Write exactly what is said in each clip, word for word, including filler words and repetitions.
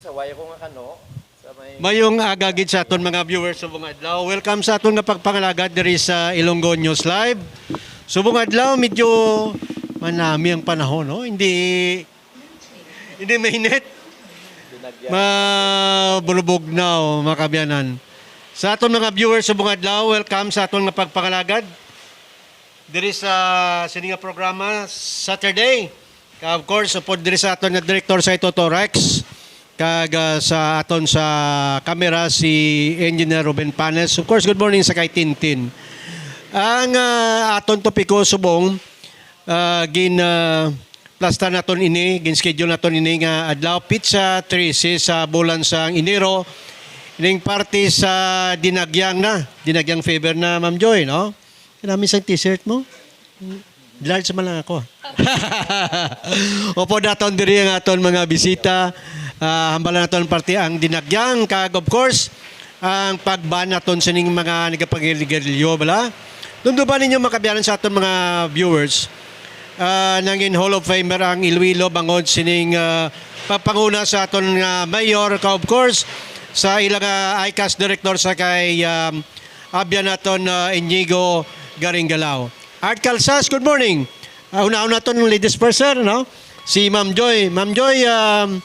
Sa wayo ko nga kano, sa may Mayong aga gid sa aton mga viewers subong adlaw. Welcome sa aton nga pagpangalagad diri sa Ilonggo News Live. Subong adlaw, medyo manami ang panahon, no? Hindi hindi mainit. Binagyan. Mabulubog na, oh, mga kabyanan. Sa aton mga viewers subong adlaw, welcome sa aton nga pagpangalagad diri sa sini nga programa Saturday. Ka, of course, upod diri sa aton nga director sa Itoto Rex, kag ah, sa aton sa kamera si Engineer Ruben Panes. Of course, good morning sa kay Tintin. Ang ah, aton topiko subong, ah, gin ah, plasta naton ini, gin schedule naton ini nga adlaw, pitsa trese sa bulan sang Enero, ining parte sa dinagyang na, dinagyang fever na, Ma'am Joy, no? Kanami sang t-shirt mo? Large man lang ako. Opo, daton diri ang aton mga bisita. Ah, hambala naton parte ang dinagyang, kag of course, ang pagban naton sining mga nagapagiligarilyo, bala. Dunduban ninyo, mga kabyanan, sa aton mga viewers. Ah, nangin Hall of Famer ang Iloilo bangod sining ah, pagpanguna sa aton nga mayor, ka of course sa ilang ah, ICAS director sa kay um, abyan naton ah, Inigo Garingalao. Art Calsas, good morning. Uh, una-una naton ladies first, sir, no? Si Ma'am Joy. Ma'am Joy, um,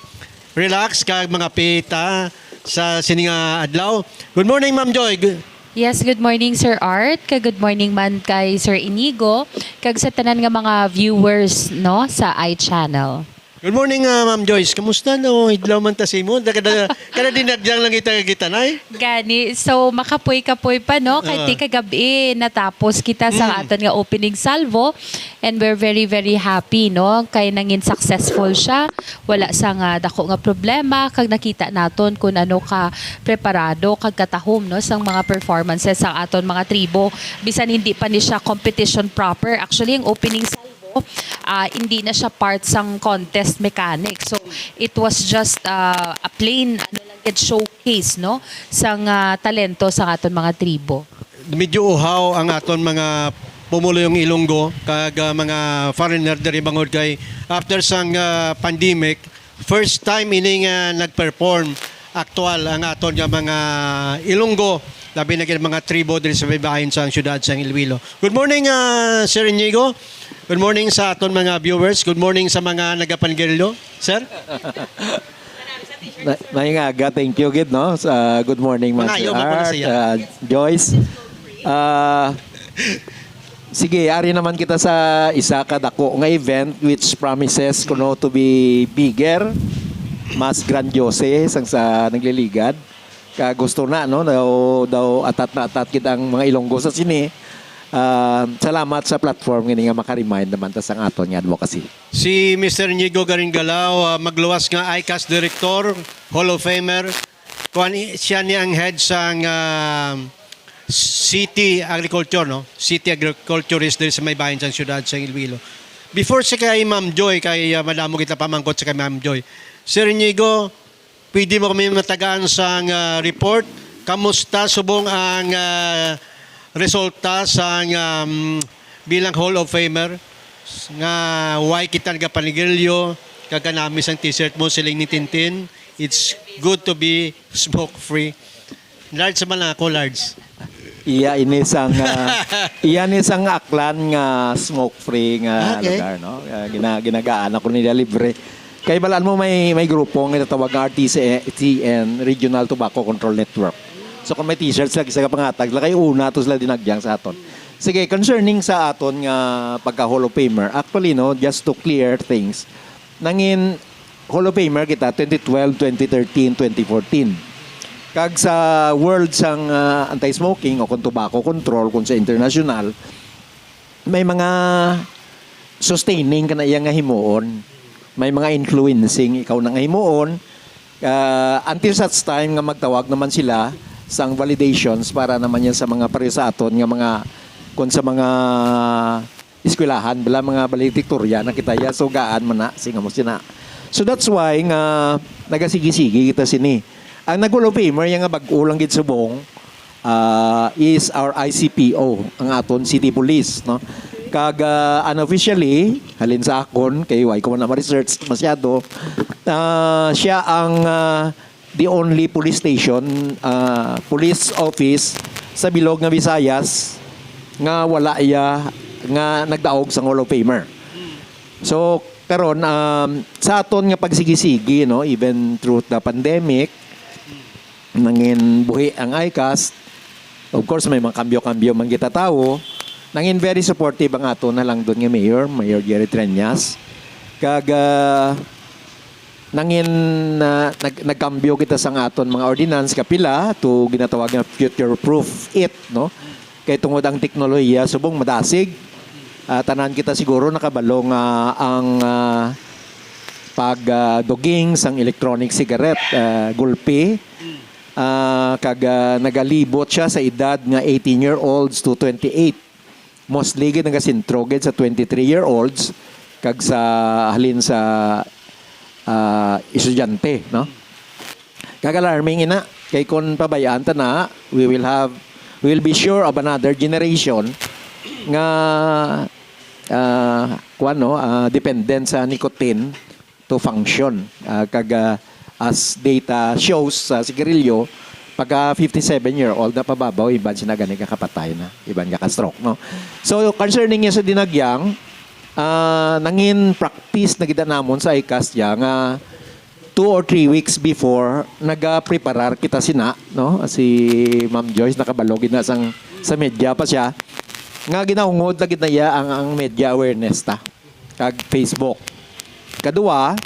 relax kag mga pita sa sini nga adlaw. Good morning, Ma'am Joy. Good- Yes, good morning, Sir Art. Kag good morning man kay Sir Inigo. Kag sa tanan nga mga viewers, no, sa iChannel. Good morning, ah, Ma'am Joyce. Kamusta, no? Idlaw man ta sa imo. Kada, kada dinagyang lang kita kita nay. Gani, so makapoy-kapoy pa, no? Kay Ah. Ti kagabi natapos kita sa Mm. aton nga opening salvo, and we're very, very happy, no? Kay nangin successful siya. Wala sa nga dako nga problema, kag nakita naton kung ano ka preparado kag katahom, no, sang mga performances sa aton mga tribo. Bisan hindi pa ni siya competition proper. Actually, ang opening salvo, ah, hindi na siya part sang contest mechanic. So, it was just ah, a plain, ano lang gid, showcase, no, sang ah, talento sa aton mga tribo. Medyo uhaw ang aton mga pumuluyong Ilonggo kag ah, mga foreigner diri bangod kay after sang ah, pandemic, first time ini nga nag-perform aktual ang aton nga mga Ilonggo, labi na gid mga tribo diri sa baybayon sang siyudad sang Iloilo. Good morning, ah, Sir Inigo. Good morning sa aton mga viewers. Good morning sa mga nagapanigarilyo. Sir? Na, maayong aga, thank you gid, no? Sa, good morning, Ma'am Mangayo, Sir magmuna Art, siya. ah, Joyce. Ah, sige, ari naman kita sa isa ka dako nga event which promises kuno to be bigger, mas grandiose sang sa nagliligad. Ka gusto na, no? Daw, daw atat na atat gid ang mga Ilonggo sa sini. Ah, salamat sa platform nga ini nga maka-remind naman ta sang aton nga advocacy. Si Mister Inigo Garingalao, ah, magluwas nga ICAS Director, Hall of Famer. Kuan i- siya ni ang head sang ah, City Agriculture, no? City Agriculturist diri sa may bahin sang siyudad sa Iloilo. Before sa kay Ma'am Joy, kay ah, madamo kita pamangkot sa kay Ma'am Joy. Sir Inigo, pwede mo kami matagaan sang ah, report? Kamusta subong ang ah, resulta sang um, bilang Hall of Famer nga why kita nagapanigarilyo, kag kanami sang t-shirt mo, siling ni Tintin, "It's good to be smoke free." Large man lang ako, large. Iya ini sang ah, iya ni sang Aklan nga smoke free nga Okay. lugar, no? Ah, gina, ginagaan ako nila libre. Kay balaan mo may may grupo nga tinatawag nga R T C N, Regional Tobacco Control Network. So kung may t-shirts lagi sa pangatag, lakay una to sila dinagyang sa aton. Sige, concerning sa aton nga pagka Hall of Famer, actually, no, just to clear things, nangin Hall of Famer kita twenty twelve, twenty thirteen, twenty fourteen. Kag sa world sang ah, anti-smoking o kung tobacco control kung sa international, may mga sustaining ka na iya nga himuon. May mga influencing ikaw na nga himuon. Ah, until such time nga magtawag naman sila sang validations para naman yan sa mga pareho sa aton nga mga kung sa mga eskwelahan, bala mga valedictoria na kita ya, so gaan man na, singa mo sina. So that's why nga nagasigi-sigi kita sini. Ang nag-Hall of Famer, yung nga bag-o lang gid subong, ah, is our I C P O, ang aton city police, no? Kag ah, unofficially, halin sa akon, kay why ko man na ma-research masyado, Ah, siya ang, ah, the only police station, ah, police office sa bilog nga Visayas nga wala iya nga nagdaog sang Hall of Famer. So, karon, um, sa aton nga pagsigi-sigi, no, even through the pandemic, nangin buhi ang ICAST. Of course, may mga kambyo-kambyo man kita tawo. Nangin very supportive ang aton halangdon nga mayor, Mayor Jerry Treñas. Kag, ah, nangin, ah, nag-, nagkambyo kita sang aton mga ordinance, kapila to ginatawag nga future proof it, no? Kay tungod ang teknolohiya subong madasig, ah, tanan kita siguro nakabalo nga ang, ah, pag, ah, duging sang electronic cigarette, ah, gulpi, ah, kag, ah, nagalibot siya sa edad nga eighteen-year-olds to twenty-eight. Mostly gid nagasentro gid sa twenty-three-year-olds kag sa halin sa, ah, estudyante, no? Kag alarming ina, kay kon pabayaan ta na, we will have, we will be sure of another generation nga, ah, kuwan, no, ah, dependent sa nicotine to function. Ah, kag, ah, as data shows, sa sigarilyo, pagka fifty-seven-year-old na pababaw, iban sila gani kakapatay na, iban ka-stroke, no? So, concerning niya sa dinagyang, ah, nangin practice na gid namon sa ICAST ya nga two or three weeks before, nagapreparar kita sina, no? Si Ma'am Joyce, nakabalo gid na sang, sa media pa siya, nga ginaungod na gid na iya ang, ang media awareness ta, kag Facebook. Kadua,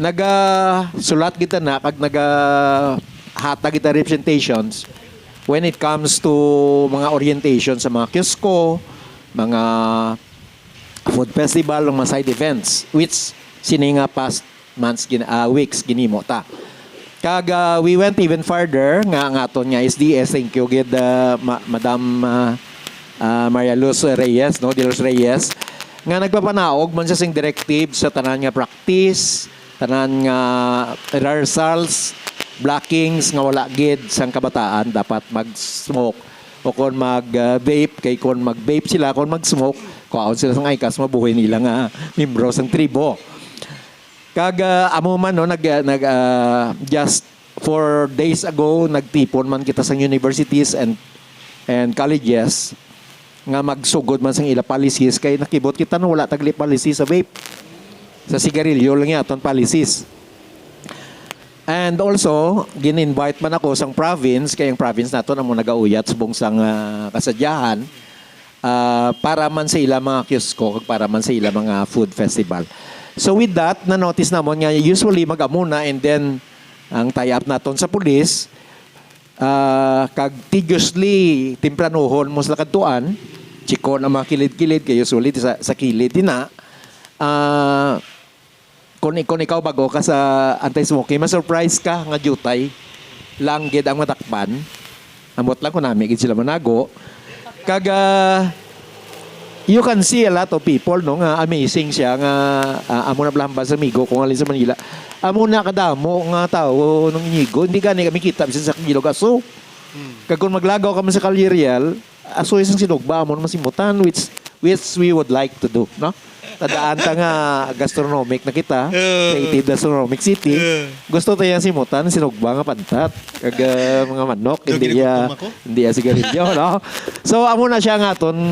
nagasulat kita na, kag nagahatag kita representations when it comes to mga orientation sa mga kiosko, mga food festival, mga side events, which sini nga past months, gin-, ah, weeks, ginimo ta. Kag, ah, we went even further nga ang aton nga S D S, thank you gid, ah, Ma-, Madam, ah, ah, Maria Luz Reyes, no, De Los Reyes, nga nagpapanaog man siya sing directive sa tanan nga practice, tanan nga rehearsals, blockings nga wala gid sang kabataan dapat mag-smoke o kon mag, ah, vape, kay kon mag-vape sila, kon mag-smoke, kuhaon sila sang ICAST, mabuhi nila nga membro sang tribo. Kag, ah, amo man, no, nag, ah, nag, ah, just four days ago, nagtipon man kita sa universities and, and colleges nga magsugod man sang ila policies, kay nakibot kita na wala tagli policy sa vape. Sa sigarilyo lang yaton policies. And also, gin-invite man ako sang province, kay ang province naton amo nagauyat subong sang, ah, kasadyahan, ah, para man sa ila mga kiosko, kag para man sa ila mga food festival. So with that, na-notice namon nga usually mag-amo na, and then ang tie-up naton sa pulis, ah, kag tediously tempranohon mo sila kadtuan, chikon ang mga kilid-kilid, kay usually sa, sa kilid din na, ah, Kung, kung ikaw bago ka sa anti-smoking, ma-surprise ka nga diutay lang gid ang matakpan. Ambot lang kung nami gid sila manago. Kag, ah, you can see a lot of people, no, nga amazing siya nga, ah, amo na pala hambal sa amigo ko nga halin sa Manila. Amo na kadamo nga tawo nang Inigo. Hindi gani kami kita bisan sa Ilog Aso. Kag kung maglagaw kami sa Calle Real, asoy sang sinugba, amo naman simutan, which, which we would like to do, no? Tadaan ta nga gastronomic na kita, Oo. creative gastronomic city. Oo. Gusto ta yang simutan, sinugba nga pantat. Kag, ah, mga manok, Kag hindi iya, ginutom ako. hindi iya sigarilyo, no? So, amo na siya nga aton,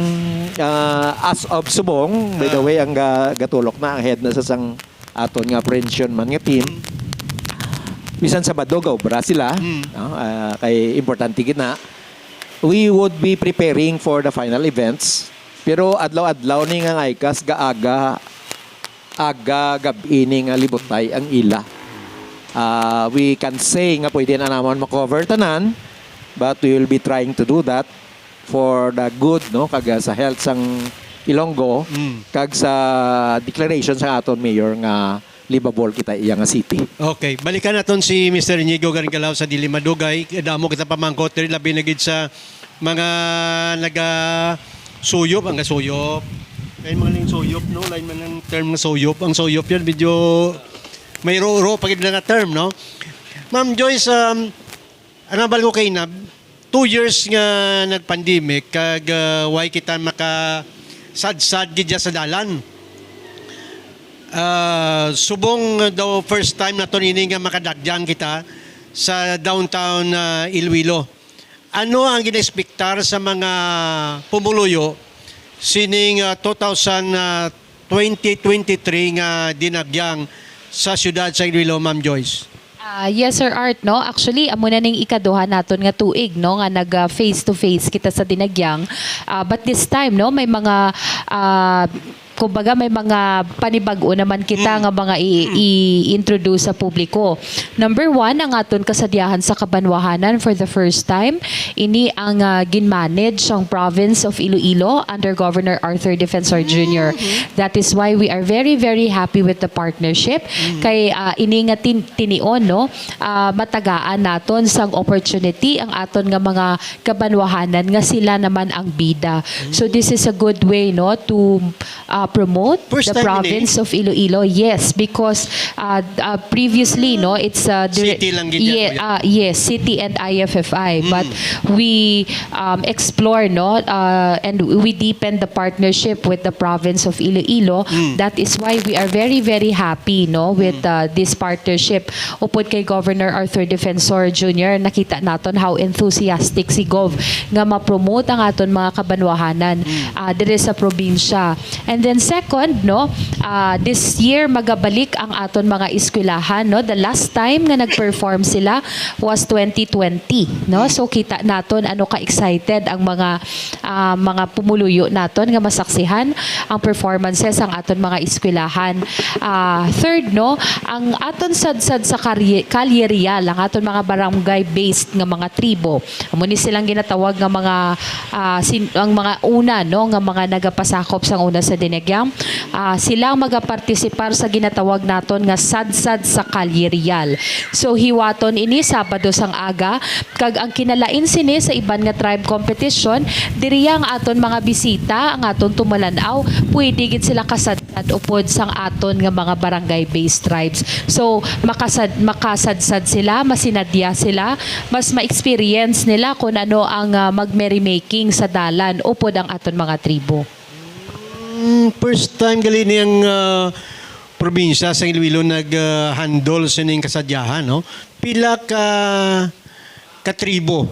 ah, as of subong, by the Ah. way, ang ga-, gatulok na, ang head na sa sang aton nga apprehension man nga team. Bisan Sabado, gaobra sila, Mm. no? Ah, kay importante gid na. We would be preparing for the final events. Pero adlaw-adlaw ni nga ICAST, gaaga, aga, gab-i ni nga libutay ang ila. Ah, we can say nga pwede na namon ma-cover tanan, but we will be trying to do that for the good, no, kag, ah, sa health sang Ilonggo, Mm. kag sa declaration sa aton mayor nga livable kita iya nga city. Okay, balikan naton si Mister Inigo Gargalaw sa dili madugay. Damo kita pamangkot diri, labi na gid sa mga naga-suyop, ang gasuyop. Lain mga ning suyop, no? Lain man ang term nga suyop. Ang suyop yan, medyo may ro-ro pa gid na nga term, no? Ma'am Joyce, um, ang nabal ko kay Nab, two years nga nag-pandemic, kag, uh, way kita makasadsad gid dyan sa dalan. Ah, subong daw first time naton ini nga makadagyang kita sa downtown, ah, Iloilo. Ano ang ginaekspektar sa mga pumuluyo sining, ah, two thousand, ah, twenty twenty-three nga dinagyang sa siyudad sa Iloilo, Ma'am Joyce? Ah, yes, Sir Art, no? Actually, amo na ning ikaduha naton nga tuig, no, nga nag, ah, face to face kita sa dinagyang. Ah, but this time, no, may mga, ah, kumbaga, may mga panibag-o naman kita Mm. nga mga i-, Mm. i-introduce sa publiko. Number one, ang aton kasadyahan sa kabanwahanan for the first time. Ini ang, ah, ginmanage sang province of Iloilo under Governor Arthur Defensor Junior. Mm-hmm. That is why we are very, very happy with the partnership. Mm. Kay, ah, ini nga tin-, tinion, no, ah, matagaan naton sang opportunity ang aton nga mga kabanwahanan nga sila naman ang bida. Mm. So this is a good way, no, to, ah, promote First the time ini? province of Iloilo. Yes, because, ah, ah, previously, no, it's, ah, dire- City lang gid yan, Ye-, kuya. ah, yes, city and I F F I. Mm. But we, um, explore, no, uh, and we deepen the partnership with the province of Iloilo. Mm. That is why we are very, very happy, no, with, Mm. uh, this partnership. Upod kay Governor Arthur Defensor Junior, nakita naton how enthusiastic si Gov nga ma-promote ang aton mga kabanwahanan, Mm. ah, diri sa probinsya. And then second, no, ah, this year magabalik ang aton mga eskwelahan, no. The last time nga nag-perform sila was twenty twenty, no. So kita naton ano ka excited ang mga, ah, mga pumuluyo naton nga masaksihan ang performances ang aton mga eskwelahan. Ah, third, no, ang aton sadsad sa Kalye, Kalye Real, ang aton mga barangay-based nga mga tribo. Amo ni silang ginatawag nga mga, ah, sin-, ang mga una, no, nga mga nagapasakop sang una sa dinagyang. Ah, sila ang magapartisipar sa ginatawag naton nga sadsad sa Kalye Real. So, hiwaton ini Sabado sang aga, kag ang kinalain sini sa iban nga tribe competition, diri ang aton mga bisita, ang aton tumalan-aw, pwede gid sila kasadsad upod sang aton nga mga barangay-based tribes. So, makasad-, makasadsad sila, masinadya sila, mas ma-experience nila kung ano ang, ah, mag-merrymaking sa dalan upod ang aton mga tribo. Mm, first time gali niyang, ah, probinsya sa Iloilo nag, ah, handle sining kasadyahan, no? Pila ka, ka tribo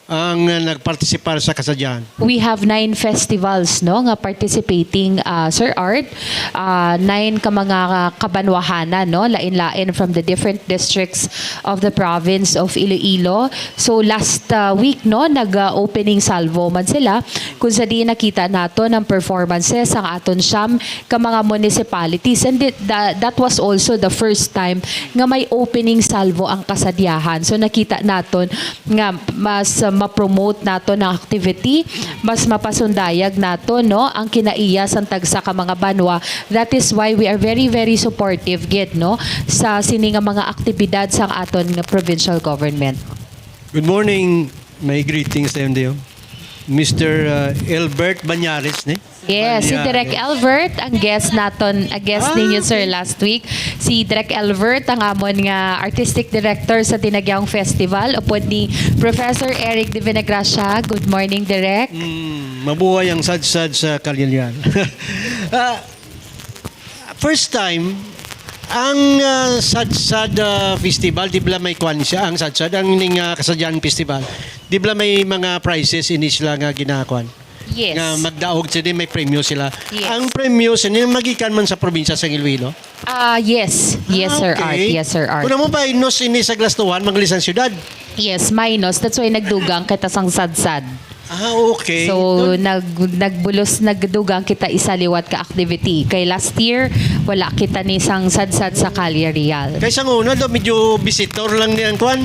ang, ah, nagpartisipar sa kasadyahan? We have nine festivals, no, nga participating, ah, Sir Art. Ah, nine ka mga kabanwahanan, no, lain-lain from the different districts of the province of Iloilo. So, last, ah, week, no, nag, ah, opening salvo man sila, kung sa diin nakita naton ang performances sang aton siyam ka mga municipalities. And it, tha-, that was also the first time nga may opening salvo ang kasadyahan. So, nakita naton nga mas, uh, ma-promote naton ang activity, mas mapasundayag naton, no, ang kinaiya sang tagsa ka mga banwa. That is why we are very, very supportive gid, no, sa sini nga mga aktibidad sang aton nga provincial government. Good morning. My greetings sa iyo, Mister, uh, Elbert Banyares, ni? Yes, si Banyares. Direk Elbert, ang guest naton, ang guest Ah, ninyo, sir, okay. Last week. Si Direk Elbert, ang amon nga artistic director sa Dinagyang Festival, upod ni Professor Eric de Vinegracia. Good morning, Direk. Mm, mabuhay ang sadsad sa Kalye Real. Ah, first time, ang, ah, Sadsad, ah, Festival, di ba may kwan siya, ang Sadsad, ang ning, ah, Kasadyahan Festival, di ba may mga prizes ini sila nga ginakwan? Yes. Nga magdaog sila, may premyo sila. Yes. Ang premyo sila, magikan man sa probinsya sa Iloilo? Ah, yes. Yes, Ah, Sir Art. okay. Yes, Sir Art. Kung mo ba, inos ini sa Glastuhan, mga lisan syudad? Yes, minus. That's why nagdugang kita sang Sadsad. Ah, okay. So, Dun- nag-, nagbulos, nagdugang kita isa liwat ka activity. Kay last year, wala kita ni sang Sadsad sa Kalye Real. Kay sang una daw, medyo visitor lang ni ang kwan.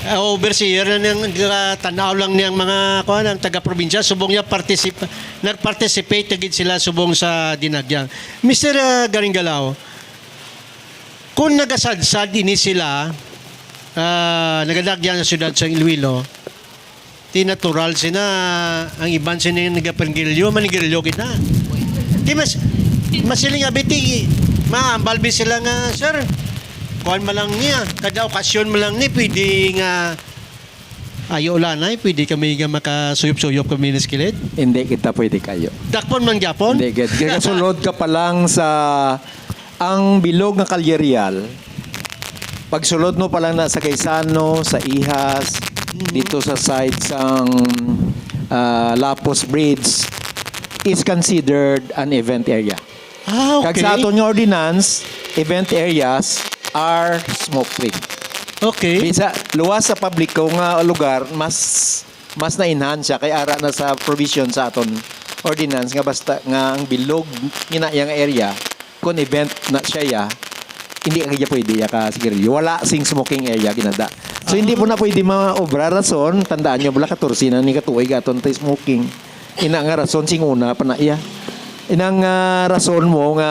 Ah, overseer na niyang, ah, tanaw lang niyang mga kwan, ang taga-probinsya. Subong niya, particip-, nag-participate na gid sila subong sa Dinagyang. Mister, ah, Garinggalaw, kung nagasadsad ini sila, ah, nagadagyan sa siyudad sa Iloilo, ti natural sina, ang iban sina yung nagapanggilyo, manigilyo kita. Ti mas, masiling abi ti, maambal bi sila nga, "Sir, kuwan man lang niya, kada okasyon man lang ni, pwede nga, ayo ulanay, pwede kami nga makasuyop-suyop kami na sa kilid." Hindi kita pwede kayo. Dakpon man gyapon? Hindi, gid. Kaya kasulod ka pa lang sa Ang bilog nga Callereal, pagsulod mo pa lang na sa Gaisano, sa Ihas, Mhm. dito sa side sang, ah, Lapus Bridge, is considered an event area. Ah, Kag sa okay. aton nga ordinance, event areas are smoke-free. Okay. Bisa luwas sa publiko nga lugar, mas mas na-enhance siya kay ara na sa provision sa aton ordinance nga basta nga ang bilog nga iya nga area, kung event na siya ya, hindi ka niya pwede ya ka sigarilyo. Wala sing smoking area ginada. So hindi po na pwede maobra rason. Tandaan niyo bala, katorse na ni katuig aton tay smoking. Ina nga rason sing una pa na iya. Inang ah, rason mo nga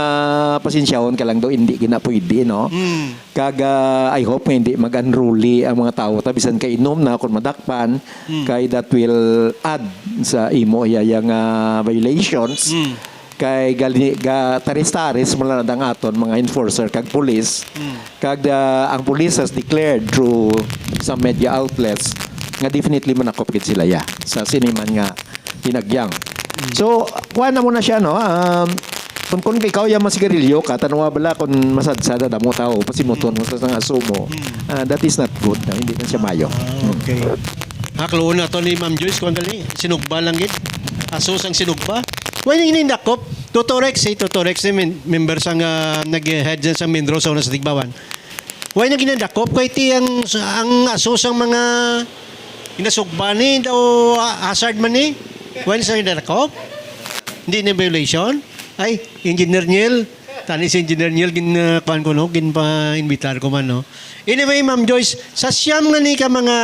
pasensyahon ka lang daw, hindi gina pwede, no? Mm. Kag ah, I hope nga hindi mag-unruly ang mga tawo ta bisan kay inom na kung madakpan, Mm. kay that will add sa imo iya nga violations. Mm. Kay gali ga taris-taris mo lang ang aton mga enforcer kag pulis. Mm. Kag ah, ang police has declared through some media outlets nga definitely manakop gid sila ya sa siniman nga tinagyang. Mm. So, kuha na mo na siya, no? Um, kung, kung ikaw yung masigarilyo ka, tanwa bala kung masadsad na damo tao, pasimuton mo sa sang asumo. Mm. Ah, that is not good, no? Hindi na siya mayo. Ah, okay. Hakluon na to ni Ma'am Joyce, kung dali, sinugba lang gid. Aso sang sinugba. Why na inindakop? Tuto Rex, eh, Tuto Rex, eh, men- member sang ah, nag-head dyan sa Mindro sa una sa Tigbawan. Why na ginadakop? Kay ti ang, ang aso sang mga ginasugba ni, daw ah, hazard man ni. Why na sa ginadakop? Hindi na violation? Ay, Engineer Niel. Tani si Engineer Niel, gin, ah, kuwan ko, no? Ginpa-invitar ko man, no? Anyway, Ma'am Joyce, sa siyam nga ni ka mga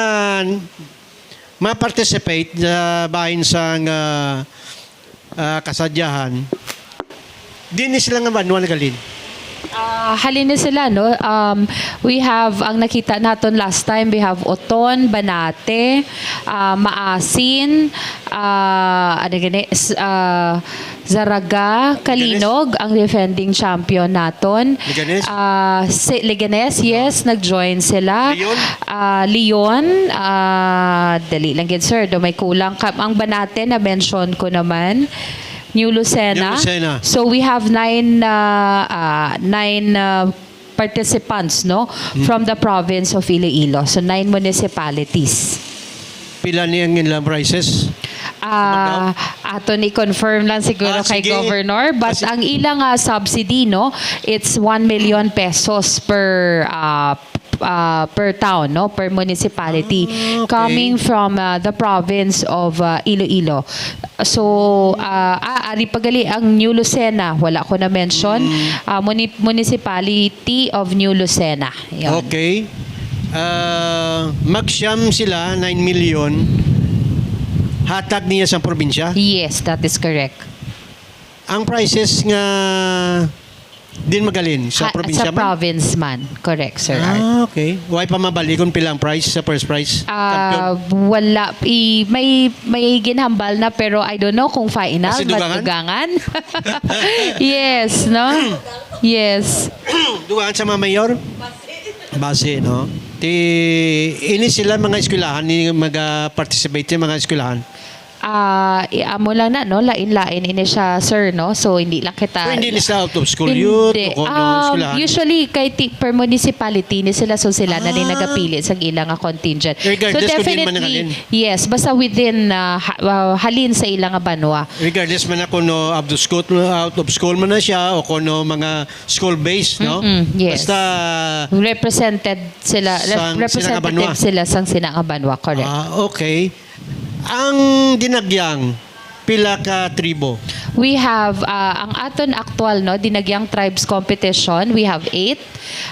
ma-participate sa bahin sang ah, ah, kasadyahan, din ni sila nga banwa nagalin. Ah, halin ni sila, no? Um, we have, ang nakita naton last time, we have Oton, Banate, ah, Maasin, ah, ano gani, s- ah, Zaraga, Kalinog, ang defending champion naton. Leganes? Ah, si Leganes, yes, nag-join sila. Leon? Ah, Leon, ah, dali lang gid, sir. Do may kulang ka. Ang Banate na mention ko naman. New Lucena. New Lucena. So we have nine, ah, ah, nine, ah, participants, no, from the province of Iloilo. So nine municipalities. Pila ni ang ilang prices? Ah, ato ni confirm lang siguro Ah, kay sige. Governor, but Kasi ang ilang ah, subsidy, no, it's one million pesos per ah, ah, per town, no, per municipality, Ah, okay. coming from ah, the province of ah, Iloilo. So, ah, ah, ari pa gali ang New Lucena, wala ko na mention. Ah, muni- Municipality of New Lucena. Yun. Okay. Ah, magsyam sila, nine million. Hatag niya sa probinsya? Yes, that is correct. Ang prices nga din magalin sa Ha- probinsya sa man? province man. Correct, sir Art. Ah, okay. Why pa mabali kung pila ang price sa first prize? Ah, Champion? wala. I, may, may ginhambal na, pero I don't know kung final. Kasi dugangan? Mas dugangan. Yes, no? Yes. Dugangan sa mga mayor? Base, no? Ti, ini sila mga eskwelahan, ni mag-participate sa mga eskwelahan. Ah, i- amo lang na, no, lain-lain ini siya, sir, no? So hindi lang kita So, hindi ni sa out of school Hindi. youth o kung ano, Um, eskwelahan? Usually kay ti- per municipality ni sila, so sila na din Ah. nagapili sa ila nga contingent. Regardless So kung din man definitely, nakahalin. yes, basta within ah, ha- ah, halin sa ila nga banwa. Regardless man na kung no, out of school, out of school man na siya o kung no, mga school-based, no? Mm-mm, yes. Basta Represented sila, rep- sang sila nga banwa. representative sila sang sila nga banwa, correct. Ah, okay. Ang dinagyang, pila ka tribo? We have ah, ang aton actual, no, dinagyang tribes competition, we have eight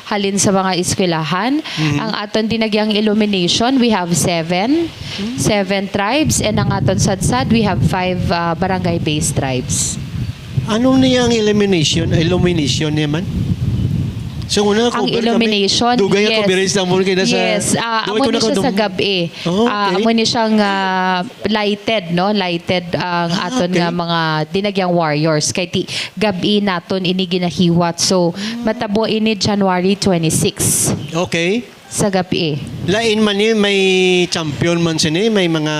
halin sa mga eskwelahan. Mhm. Ang aton dinagyang illumination, we have seven. Hmm. Seven tribes, and ang aton sadsad, we have five ah, barangay-based tribes. Ano niya ang illumination? Illumination niya man? So, una, Ang cover kami. illumination, Dugay ako, yes. Biris lang mo kina sa Yes, ah, Dugay amo ko ni na siya sa kadum- gabi. Oh, Ah, okay. amo ni siyang ah, lighted, no? Lighted ang Ah, aton okay. nga mga dinagyang warriors. Kay ti gabi naton ini ginahiwat. So, matabo ini January twenty-six Okay. sa gabi. Lain man ni, may champion man sini, may mga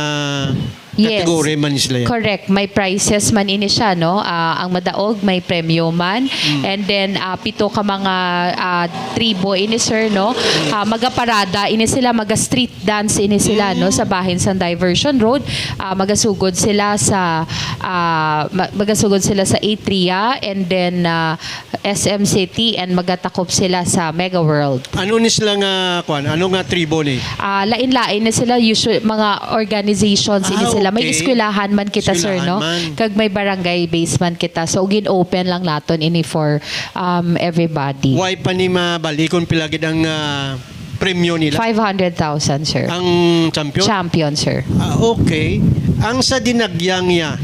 Yes. Category man sila yan. Correct. May prizes man ini siya, no? Ah, ang madaog, may premyo man. And then, ah, pito ka mga ah, tribo ini, sir, no? Ah, magaparada ini sila, maga-street dance ini sila, no? Sa bahin sang Diversion Road. Ah, magasugod sila sa ah, ma- magasugod sila sa Atria and then ah, S M City and magatakop sila sa Mega World. Ano ni sila nga, kwan? Ano nga tribo ni? Ah, lain-lain na sila, usual mga organizations ini Ah, sila. May okay. Eskwelahan man kita, sir, Eskwelahan no? Man. Kag may barangay base man kita. So gin-open lang naton ini for um, everybody. Why pa ni mabali kung pila gid ang ah, premyo nila? Five hundred thousand, sir. Ang champion? Champion, sir. Ah, okay. Ang sa Dinagyangya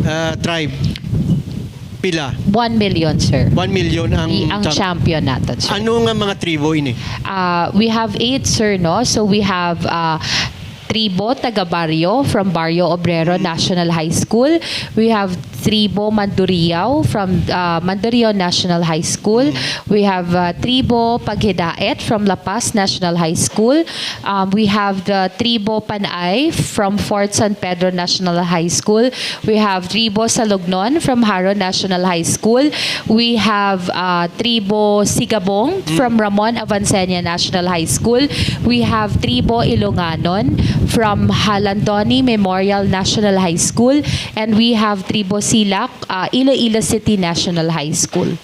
ah, tribe, pila? One million, sir. One million ang, I- ang champ- champion naton, sir. Ano nga mga tribo ini? Uh, we have eight, sir, no? So we have uh, Tribo Tagabarrio from Barrio Obrero National High School. We have Tribo Manduriao from uh, Manduriao National High School. We have uh, Tribo Paghidaet from La Paz National High School. Um, we have the Tribo Panay from Fort San Pedro National High School. We have Tribo Salugnon from Jaro National High School. We have uh, Tribo Sigabong from Ramon Avancenia National High School. We have Tribo Ilonganon from Jalandoni Memorial National High School. And we have Tribo Silak, uh, Iloilo City National High School.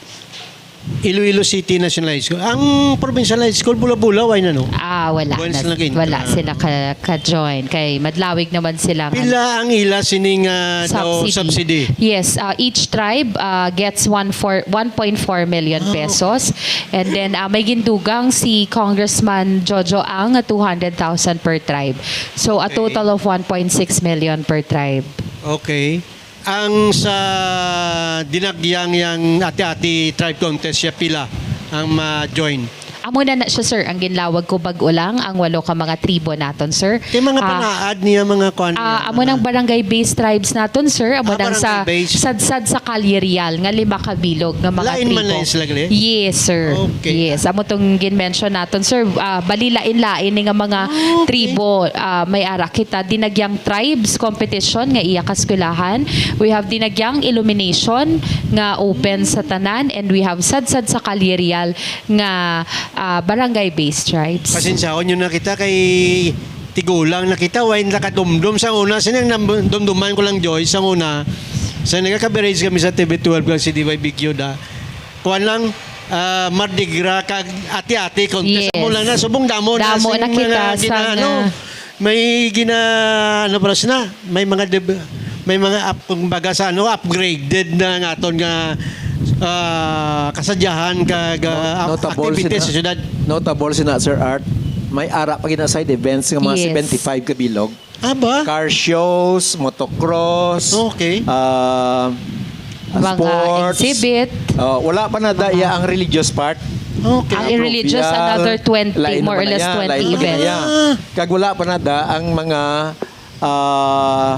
Iloilo City National High School. Ang provincial high school, Bula-Bula, why na, no? Ah, wala. Wala Na- sila ka-, wala ah. sila ka, ka-join kay madlawig naman sila nga Pila ang ila sining ah, daw subsidy? Yes, uh, each tribe uh, gets one four, one point four million Ah, okay. pesos. And then uh, may gindugang si Congressman Jojo Ang nga two hundred thousand per tribe. So a Okay. total of one point six million per tribe. Okay. Ang sa Dinagyang yang Ati-Ati Tribe Contest siya, pila ang ma-join? Amo na na siya, sir, ang ginlawag ko bag-o lang, ang walo ka mga tribo naton, sir. Kay mga Ah, panaad niya, mga kwan Ah, niya, amo mga nang barangay-based tribes naton, sir. Amo Ah, nang sa barangay-based. Sadsad sa Calle Real nga lima ka bilog nga mga Lain man tribo. Lain sila, gali? Yes, sir. Okay. Yes, amo tong gin-mention naton, sir. Ah, bali lain-lain ni nga mga Ah, okay. tribo. Ah, may ara kita Dinagyang Tribes competition nga iya kaskwelahan. We have Dinagyang Illumination nga open sa tanan, and we have Sadsad sa Calle Real nga ah, barangay-based tribes. Pasensyahon nyo na kita kay tigulang na kita, way nakadumdum sa una. Sinang nam- dumduman ko lang, Joy, sa una, sa nagka-coverage kami sa T V twelve kag C D Y B Q da. Kuwan lang, ah, Mardi Gras kag Ati-Ati contest. Yes. Amo lang na, subong damo na Damo sing na kita mga sa gina-, nga ano, may gina, ano pa na, may mga deb- may mga up, kumbaga sa ano, upgraded na nga aton nga ah, kasadyahan kag ah, Notable activities sina- sa syudad. Notable sina Sir Art. May ara pa gina side events nga mga Yes. seventy-five ka bilog. Ah, ba? Car shows, motocross, Okay. ah, Mga sports. Exhibit. Oh, wala pa na da iya ang religious part. Okay. Ang religious, Fluvial, another twenty, lain more or naman less na yan, twenty lain naman na events. yan. Kag wala pa na da ang mga ah,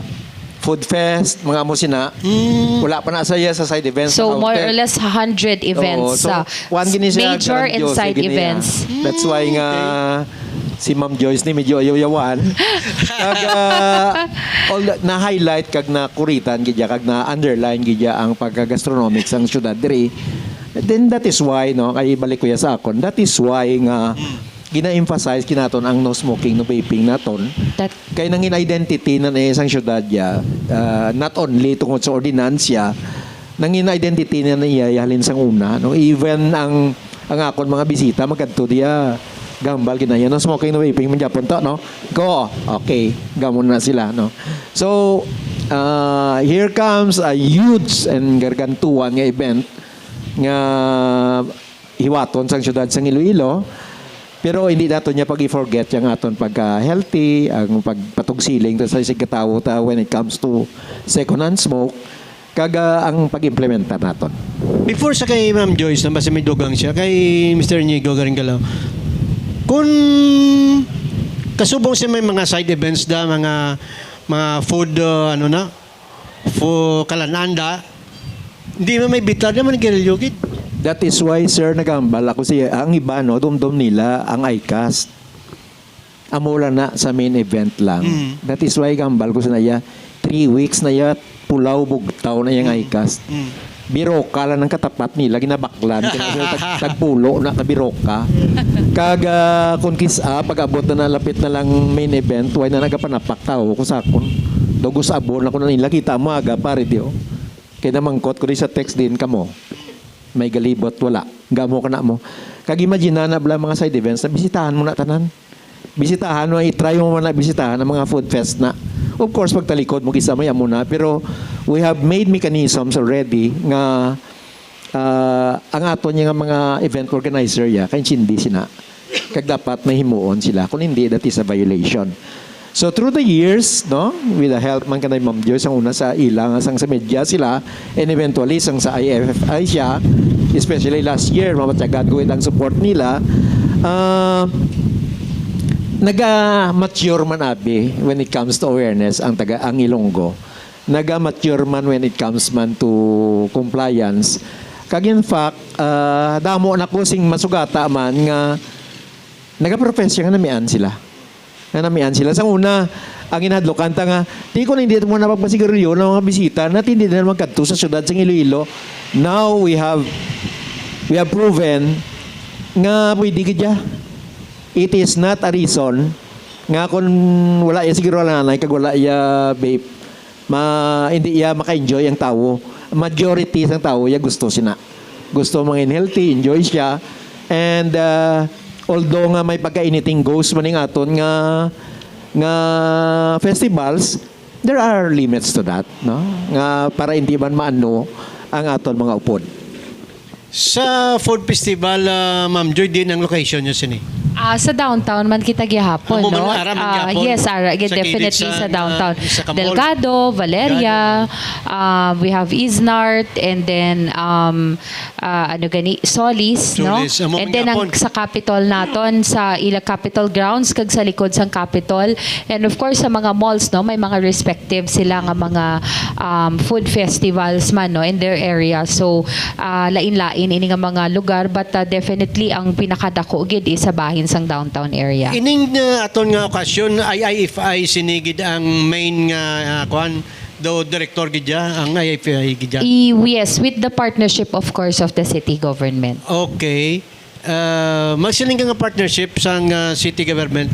food fest, mga amo sina. Mm. Wala pa na sa iya sa side events. So, Sa more or outer. less hundred events. Oo, so, Sa one gini siya, major and grandioso side gini niya. Events. That's why nga si Ma'am Joyce ni medyo ayaw-yawan. Kag, ah, all the- na-highlight kag nakuritan gid ya, kag na-underline gid ya ang pagka-gastronomic sang syudad diri. Then that is why, no, kay ibalik ko ya sa akon, that is why nga gina-emphasize kinaton ang no smoking, no vaping naton. That Kay nangin identity na ni sang syudad ya, ah, not only tungod sa ordinansya, nangin identity na niya halin sang una, no? Even ang ang akon mga bisita magkadto diya gambal gid na yan. No smoking, no vaping man gyapon to, no? Go. Okay. Gamon na sila, no? So, ah, here comes a huge and gargantuan nga event nga hiwaton sang syudad sang Iloilo. Pero hindi naton niya pag-i-forget yang aton pagka-healthy, ang pagpatugsiling ta sa isig katawo ta when it comes to second-hand smoke, kag ah, ang pag-implementar naton. Before sa kay Ma'am Joyce, na basta may dugang siya, kay Mister Inigo Garingalaw, kung kasubong siya may mga side events da, mga mga food, uh, ano na, for kalananda, hindi man may bitar, di man nagkirilyo gid. That is why, sir, nagambal ako siya. Ang iba, no, dumdum nila ang ICAST. Amo lang na sa main event lang. Mm. That is why gambal ko sa naya, three weeks na ya, pulaw bugtaw na yang Mm. ICAST. Mm. Biroka lang ang katapat nila, ginabaklan. Kaya sila tag-, tagpulo na kabiroka. Kag, ah, kung kis-, ah, pag-abot na nalapit na lang main event, way na nagapanapak tao ko sa akon. Dugos abon ako na nila, kita mo aga, pare, di, oh. Kaya namangkot ko di sa text din kamo. May galibot, wala. Gamo ka na mo. Kag imagine na, na bala mga side events, na bisitahan mo na tanan. Bisitahan mo, i-try mo man na bisitahan ang mga food fest na. Of course, pagtalikod mo, kisa may amo na. Pero we have made mechanisms already nga, ah, ang aton nga mga event organizer, ya, kaintindi sina. Kag dapat may himuon sila. Kung hindi, that is a violation. So through the years, no, with the help man kanay Ma'am Joyce, ang una sa ila nga sang sa media sila, and eventually sang sa I F F I siya, especially last year, mamatyagan ko ang support nila. Ah, naga-mature man abi when it comes to awareness ang taga, ang Ilonggo. Naga-mature man when it comes man to compliance. Kag in fact, ah, damo na ko sing masugata man nga nagaprofess siya nga namian sila. Nga namian sila. Sa una, ang ginahadlokan ta nga, di ko na hindi mo na pagpasigarilyo ng mga bisita na hindi na naman kadto sa syudad sa Iloilo. Now we have, we have proven nga pwede gid ya. It is not a reason nga kung wala ya siguro nanay kag wala ya vape, ma, hindi ya maka-enjoy ang tawo. Majority sang tawo ya gusto sina. Gusto mga healthy, enjoy siya. And, ah, although nga may pagka-anything goes man ning aton nga, nga festivals, there are limits to that, no? Nga para hindi man maano ang aton mga upod. Sa food festival, ah, Ma'am Joy, din ang location nyo sini? Ah, sa downtown man kita gihapon, Amo man, no? Ara man Ah, gihapon? Yes, ara, Sa kilid definitely sa, sa downtown. Ah, sa Kamol? Delgado, Valeria, Delgado. Um, we have Isnart, and then, um, ah, ano gani, Solis, no? Solis, amo And man then ang gihapon. sa Capitol naton, sa ila Capitol grounds, kag sa likod sang Capitol. And of course, sa mga malls, no, may mga respective sila nga mga, um, food festivals man, no, in their area. So, ah, lain-lain ini nga mga lugar, but, ah, definitely ang pinakadako gid is sa bahin sang downtown area. Ining, ah, aton nga okasyon, I I F I sini gid ang main nga, ah, kuan, do director gid ya, ang I I F I gid ya? I, yes, with the partnership, of course, of the city government. Okay. Ah, magsiling ka nga partnership sang, ah, city government,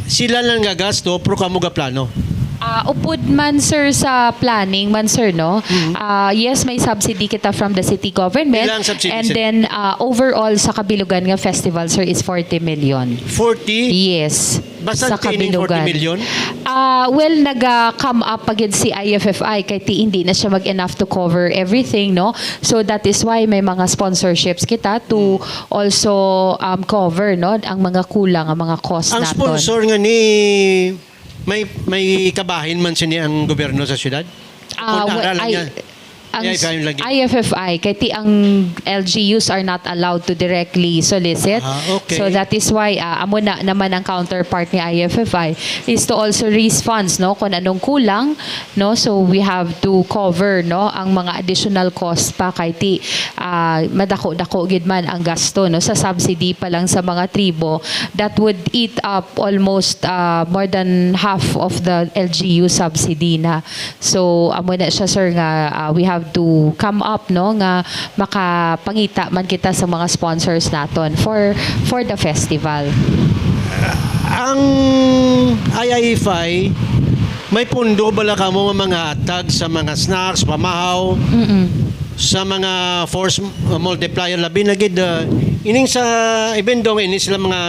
sila lang gagasto, pero kamo gaplano? Ah, upod man, sir, sa planning man, sir, no? Mhm. Ah, yes, may subsidy kita from the city government. Ilang subsidy, And sir? then, ah, overall sa Kabilugan nga festival, sir, is forty million. Forty? Yes. Basta Sa tining Kabilugan. forty million? Ah, well, naga-come up pa gid si I F F I kay ti hindi na siya mag-enough to cover everything, no? So that is why may mga sponsorships kita to Hmm. also, um, cover, no, ang mga kulang, ang mga cost Ang naton. sponsor nga ni, may, may kabahin man sini ang gobyerno sa syudad? Ah, Kung wa-, ara lang ay, niya. ang I F F I s-, lagi. I F F I, kay ti ang L G Us are not allowed to directly solicit. Ah, okay. So that is why, ah, amo na naman ang counterpart ni I F F I is to also raise funds, no, kung anong kulang, no? So we have to cover, no, ang mga additional cost pa kay ti, ah, madako-dako gid man ang gasto, no, sa subsidy pa lang sa mga tribo that would eat up almost, ah, more than half of the L G U subsidy na. So, amo na siya, sir, nga, ah, we have to come up, no, nga makapangita man kita sa mga sponsors naton for, for the festival. Ang I I F I, may pundo bala kamo nga mga hatag sa mga snacks, pamahaw, Mm-mm. sa mga force multiplier, labi na gid, ah, ining sa, even though ini sila mga,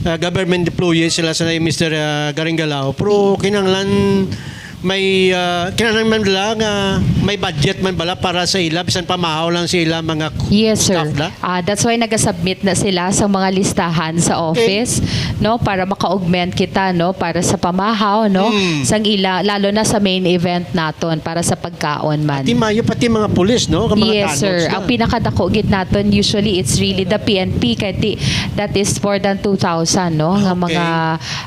ah, government employees sila sa Mister, ah, Garinggalao, pero kinahanglan may, ah, kinahanglan man bala nga may budget man bala para sa ila, bisan pamahaw lang sa ila mga Yes, sir. staff na? Ah, that's why nagasubmit na sila sa mga listahan sa Okay. office, no, para maka-augment kita, no, para sa pamahaw, no, Hmm. sang ila, lalo na sa main event naton para sa pagkaon man. Pati mayo, pati mga pulis, no, kag mga Yes, sir. tanod sila. Ang pinakadako gid naton, usually, it's really the P N P, kay ti-, that is more than two thousand, no, nga Okay. mga,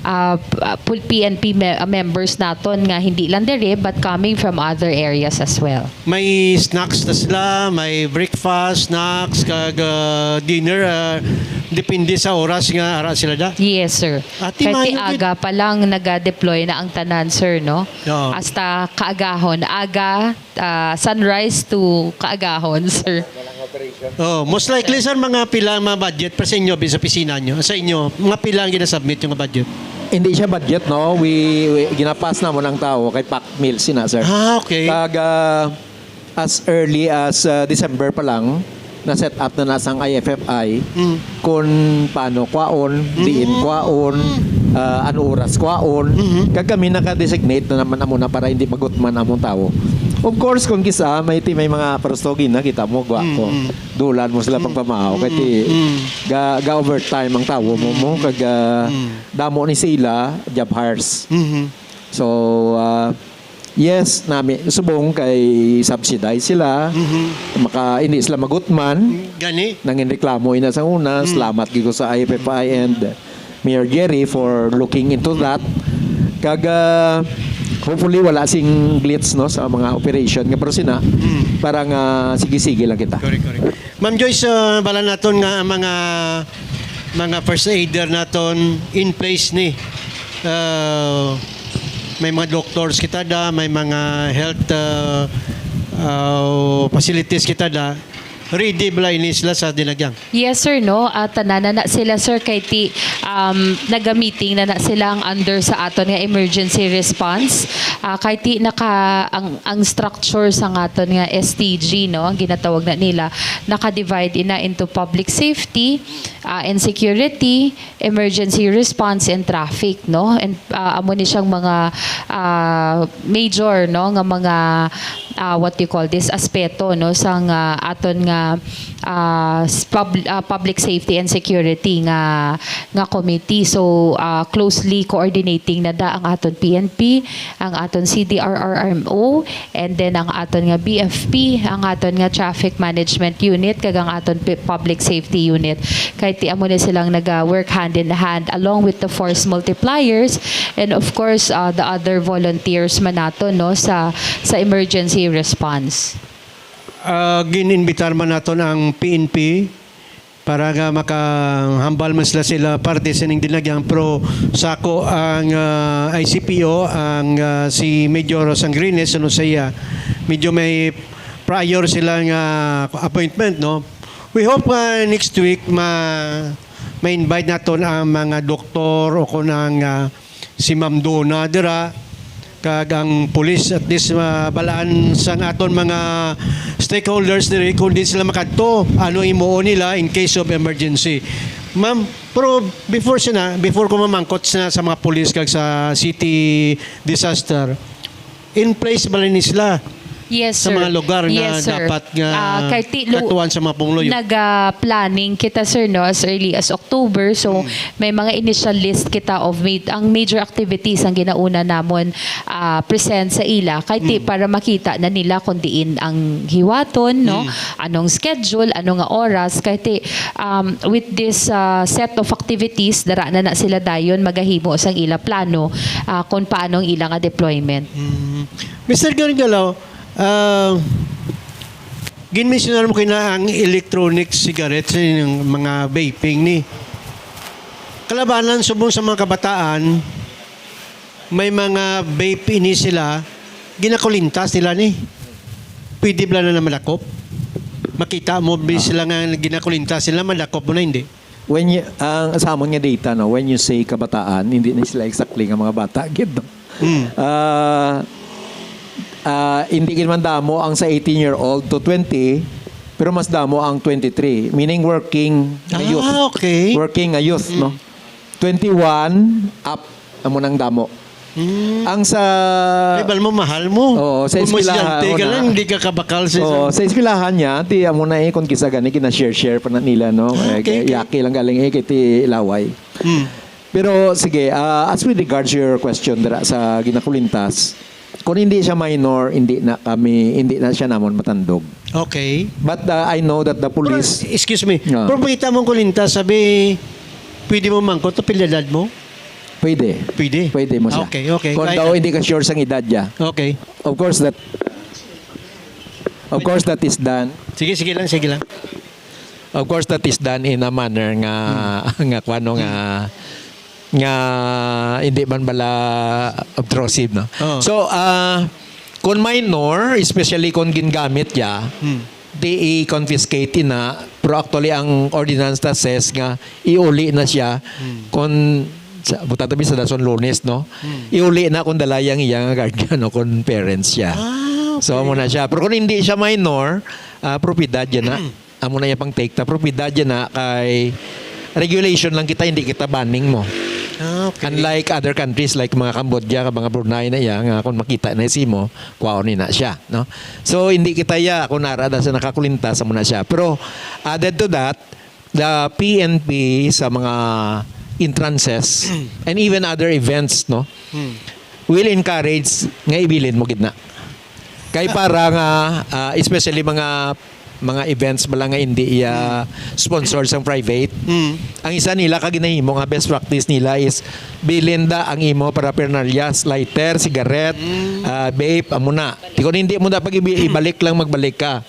ah, p-, ah, pul-, P N P me-, ah, members naton nga hindi lang diri, but coming from other areas as well. May snacks na sila, may breakfast, snacks, kag, ah, dinner, ah, depende sa oras nga ara sila da. Yes, sir. Ati Kay ti maayo gid. Aga pa lang naga-deploy na ang tanan, sir, no? Oo. Hasta kaagahon, aga, ah, sunrise to kaagahon, sir. Oh, most likely, sir, mga pila ang mga budget para sa inyo, sa opisina nyo, sa inyo, mga pila ang ginasubmit yung budget? Hindi siya budget, no? We, we ginapas namon ang tao kay PAC Mills sina, sir. Ah, okay. Kag, ah, as early as, ah, December pa lang, na-set up na na sang I F F I Mm. kung paano kwaon, diin Mm. kwaon, ah, ano oras kwaon. Mhm. Kag kami naka-designate na naman amo na para hindi magutman among tao. Of course, kung kisa may ti-, may mga parustogi na kita mo, gwa Mm, ko. mm. Dulan mo sila Mm, pagpamao. Kay mm, ti, mm. ga, ga-overtime ang tawo mo, mo, Mm. kag, ah, Mm. damo ni sila, job hires. Mhm. So, ah, yes, nami, subong kay subsidize sila, Mhm. maka, hindi sila magutman. Gani? Nangin reklamo ina sa una, Mm. salamat gyud ko sa I F F I and Mayor Jerry for looking into that. Kag, ah, hopefully wala sing glitch, no, sa mga operation nga pero sina, Mm. para nga sige-sige lang kita. Correct, correct. Ma'am Joyce, ah, bala naton nga ang mga, mga first aider naton in place ni. Ah, may mga doctors kita da, may mga health, ah, ah, facilities kita da. Ready bala ini sila sa dinagyang? Yes, sir, no? Ah, tanan na na sila, sir, kay ti, um, naga-meeting na na sila ang under sa aton nga emergency response. Ah, kay ti naka, ang, ang structure sa aton nga S T G, no? Ang ginatawag na nila, naka-divide ina into public safety, ah, and security, emergency response, and traffic, no? And, ah, amo ni siyang mga, ah, major, no, nga mga, ah, what you call this, aspeto, no, sang, ah, aton nga, ah, s-, pub-, ah, public safety and security nga, nga committee. So, ah, closely coordinating na da ang aton P N P, ang aton C D R R M O, and then ang aton nga B F P, ang aton nga Traffic Management Unit, kag ang aton pi-, Public Safety Unit. Kay ti amo ni silang naga-work hand in hand along with the force multipliers and of course, uh, the other volunteers man nato, no, sa, sa emergency response. Ah, gin-invitar man naton ang P N P para nga makahambal man sila, sila parte sining dinagyang, pero sa ako ang, ah, I C P O, ang, ah, si Major Sangrines, ano siya, medyo may prior sila nga appointment, no? We hope nga next week ma-, ma-invite naton ang mga doktor o kung ang, ah, si Ma'am Donna dira, kag ang pulis, at least, ah, balaan sang aton mga stakeholders diri kung di sila makadto, ano himuon nila in case of emergency. Ma'am, pero before sina, before ko mamangkot sina sa mga pulis kag sa city disaster, in place ba ni sila Yes, sa sir. mga lugar nga Yes, sir. dapat nga Ah, kay ti-, lu-, katuan sa mga pumuluyo? Naga-planning kita, sir, no, as early as October. So, Mm. may mga initial list kita of ma-, ang major activities ang ginauna namon, ah, present sa ila. Kay ti, Mm. para makita na nila kung diin ang hiwaton, no? Mm. Anong schedule, ano nga oras. Kay ti, um, with this, ah, set of activities, dara na na sila dayon magahimo sang ila plano, ah, kung paano ang ila nga deployment. Mm. Mister Gargalaw, ah, ginmensyonar mo kina ang electronic cigarettes, yung mga vaping ni. Kalabanan subong sa mga kabataan, may mga vape ini sila, ginakulintas nila ni. Pwede bala na madakop? Makita mo ba Ah. sila nga ginakulintas sila, madakop mo na, hindi? When you, ang sa amon nga data, no, when you say kabataan, hindi na sila exactly nga mga bata gid, no? Mm. Ah, ah, hindi gid man damo ang sa eighteen year old to twenty, pero mas damo ang twenty-three, meaning working nga Ah, youth. okay. Working nga youth, Mm. no? Twenty-one up, amo nang damo. Mm. Ang sa Ay, bal mo, mahal mo. Oo, sa Kung mo eskwelahan, estudyante ka una. lang, hindi ka kabakal sa Oo, isang sa eskwelahan niya, ti amo na eh, kung kisa gani, gina-share-share pa na nila, no? Ah, Eh, okay, okay. Yaki lang galing eh, kay ti laway. Mm. Pero sige, ah, as with regards your question dira sa ginakulintas, kung hindi siya minor, hindi na kami, hindi na siya namon matandog. Okay. But, ah, I know that the Pero, police excuse me, Ah. pero pakita mo ang kulintas, sabi, pwede mo mangkot, pila edad mo? Pwede. Pwede. Pwede mo siya. Okay, okay. Kung Kaya- daw hindi ka sure sang edad niya. Okay. Of course that of course that is done. Sige, sige lang, sige lang. Of course that is done in a manner nga nga kuno nga nga hindi man bala obtrusive, no? Oo. So, ah, kung minor, especially kung gingamit ya, Hmm. di i-confiscate na, pero actually ang ordinance that says nga iuli na siya kung sa buta tabi sa dason Lunes, no? Iuli na kung dala yang iya nga guardian o kung parents siya. Ah, So, amo na siya. Pero kung hindi siya minor, ah, propiedad yan na. Amo na iya pang take ta. Propiedad yan na kay regulation lang kita, hindi kita banning mo. Ah, okay. Unlike other countries like mga Cambodia, mga Brunei na iya, nga kung makita na si mo, kwaon ni na siya, no? So hindi kita ya kung ara na sa nakakulintas, amo na siya. Pero added to that, the P N P sa mga entrances and even other events, no, Hmm. will encourage nga ibilin mo gid na. Kay para nga, ah, especially mga mga events bala nga hindi iya sponsored sang private. Hmm. Ang isa nila ka ginahimo nga best practice nila is bilin da ang imo paraphernalia, lighter, cigarette, ah, vape, amo na. Ti kung hindi mo na pag ibi- ibalik lang magbalik ka.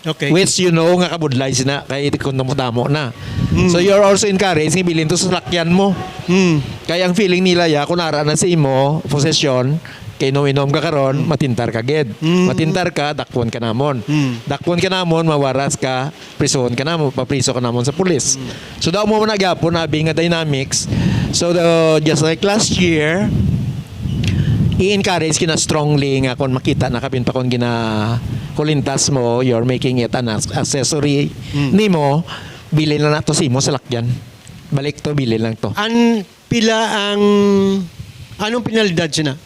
Okay. Which you know nga kabudlay sina kay kung damo-damo na. Mm. So you're also encouraged nga bilin to sa salakyan mo. Hmm. Kay ang feeling nila ya kung ara na sa imo possession, kay inom-inom ka karon, matintar ka gid. Mm. Matintar ka, dakwon ka namon. Mm. Dakwon ka namon, mawaras ka, prisuhon ka namon, papriso ka namon sa pulis. So daw mo na gyapon abi nga dynamics. So the, just like last year, i-encourage kina strongly nga kung makita na kapin pa kung gina kulintas mo, you're making it an ac- accessory Mm. nimo, bilin na nato sa imo salakyan. Balik to, bilin lang to. An pila ang anong penalidad sina?